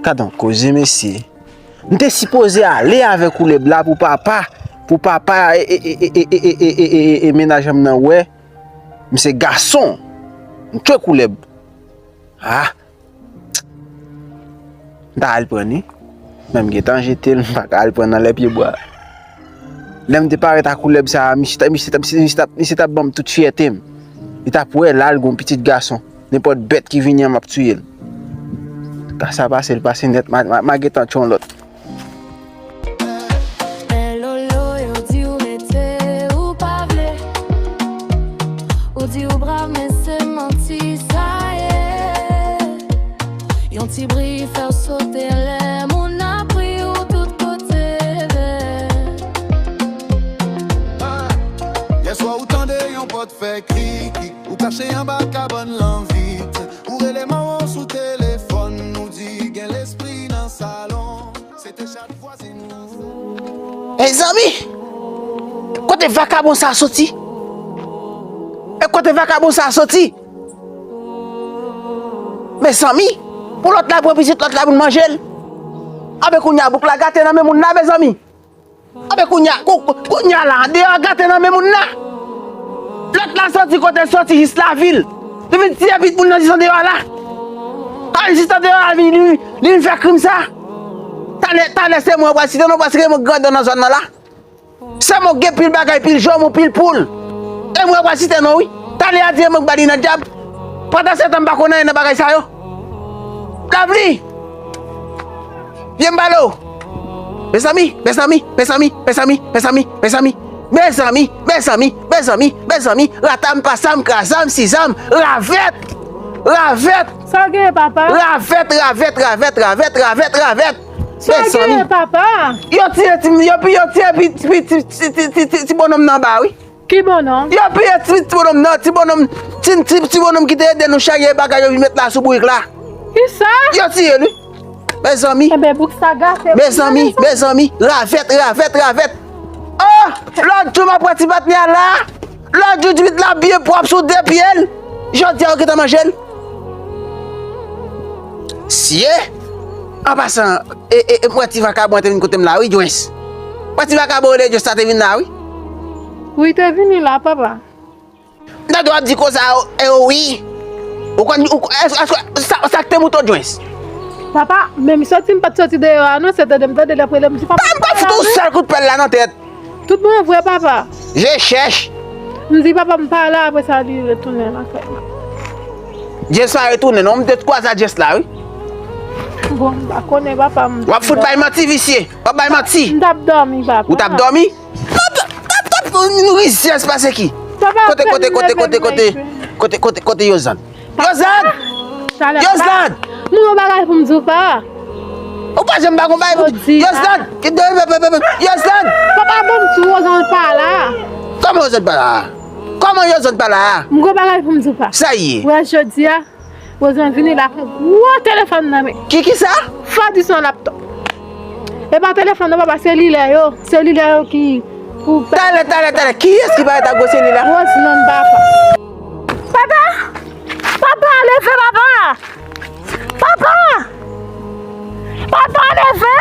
Gad on koze mesye. M te sipoze ale avèk koulèb la pou papa. pou papa e, e, e mennaj an m nan wè m se gason. M tchwe koulèb. Ah! M ta al pran li. Men m gentan jete l, m pa ka al pran nan lè pye bwa. Lè m te parèt ak koulèb sa a, misye t ap, misye t ap, misye t ap, misye t ap ban m tout fyète m. Li t ap wè la, l gon pitit gason. Nenpòt bèt ki vini an, m ap tiye l. Ka sa pase, l pase nèt, m a, m a, m a gentan tchon lòt. Men Lolo, yo di w rete, ou pa vle. Ou di w brav, men se manti sa ye. Yon ti bri fè w sote lè moun ap ri w tout kote vè. Yèswa ou tande yon pòt fè krik krik. Ou kache anba kabann lan vit. Ou rele manman w sou telefòn. Ou di gen lespri nan salon. Se te chat vwazin. Mezanmi! Kote vakabon sa a soti? E kote vakabon sa a soti? Mezanmi! Pou lòt la pran pitit, lòt la pou l manje l. Anben kounye a bouk la gate nan men moun la, mezanmi! Anben kounye a, kou, kou, kounye a la, deyò a gate nan men moun la! Lòt la soti kote l soti jis lavil. Li vin tiye pitit moun nan jis andeyò a la. Kòm jis andeyò a la, li, li, li vin fè krim sa. Talè, talè se mwen w pral site non, paske mwen grandon nan zòn nan la. Se mwen k gen pil bagay, pil janm, pil poul. E mwen w pral site non wi. Talè a di e mwen k ba li nan dyab. Pandan se tan m pa konn anyen nan bagay sa yo. Lovely! Vye m pale w. Mezanmi, mezanmi, mezanmi, mezanmi, mezanmi, mezanmi, mezanmi, mezanmi, mezanmi, mezanmi, ratam, pasam, krazam, sizam, ravèt, ravèt, Sa w genyen papa? ravèt, ravèt, ravèt, ravèt, ravèt, ravèt, Sa w genyen papa? Yo tiye ti, yo pi, yo tiye pi, pi, ti, ti, ti, ti, ti, ti bonòm nan anba wi. Ki bonòm? Yo piye ti, ti bonòm nan, ti bonòm, ti, ti, ti bonòm ki te ede nou charye bagay yo vin met la sou bourik la. Kisa? Yo tiye l wi. Mezanmi, Enben bouk sa gate. mezanmi, mezanmi, ravèt, ravèt, ravèt. Oh, lòt jou m ap wè ti patnè a la. Lòt jou ti pitit la byen pwòp sou de pye l. Jodi a yo gentan manje l. Sye! An pasan, e, e, e, m wè ti vakabon an te vin kote m la wi, Joens. M wè ti vakabon rele Joens la te vin la wi. Wi, te vini la, papa. M tande w ap di konsa, e wi. Ou konn, ou, èske, èske, sa, sa k te moute w, Joens? Papa, menm soti m pa t soti deyò a non, se tande m tande l ap rele m di papa. Pa m pa fout ou sèl kout pèl la nan tèt. Tout bon vre, papa. Je chèch. M di papa m pa la, apre sa li retounen nan kay la. Jens pa retounen non, m te kwaze a Jens la wi. Bon, m pa konnen papa m. W ap fout bay manti visye. W ap bay manti. M t ap dòmi, papa. Ou t ap dòmi? Tap, tap, tap, nou rizyèz pase ki? Kote, kote, kote, kote, kote, kote, kote, kote Yozland? Yozland! Yozland! M gon bagay pou m di w, pa. Ou pa janm pa gon bagay pou di. Yozland! Yozland! Papa, bon, m di w, Yozland pa la. Kòman Yozland pa la? Kòman Yozland pa la? M gon bagay pou m di w, pa. Sa ye? Wè, jodi a, Yozland vini la, pran gwo telefòn nan men. Ki, ki sa? Fò di se yon laptop. E pa telefòn nan, papa, selilè yo. Selilè yo ki pou. Talè, talè, talè. Kiyès ki parèt ak gwo selilè? Roseland, papa. Papa! Papa, leve, papa! Papa! Papa, leve!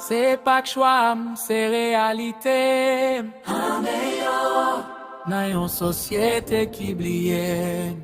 Se pa k chwa m, se reyalite m. Nan yon sosyete ki bliye m.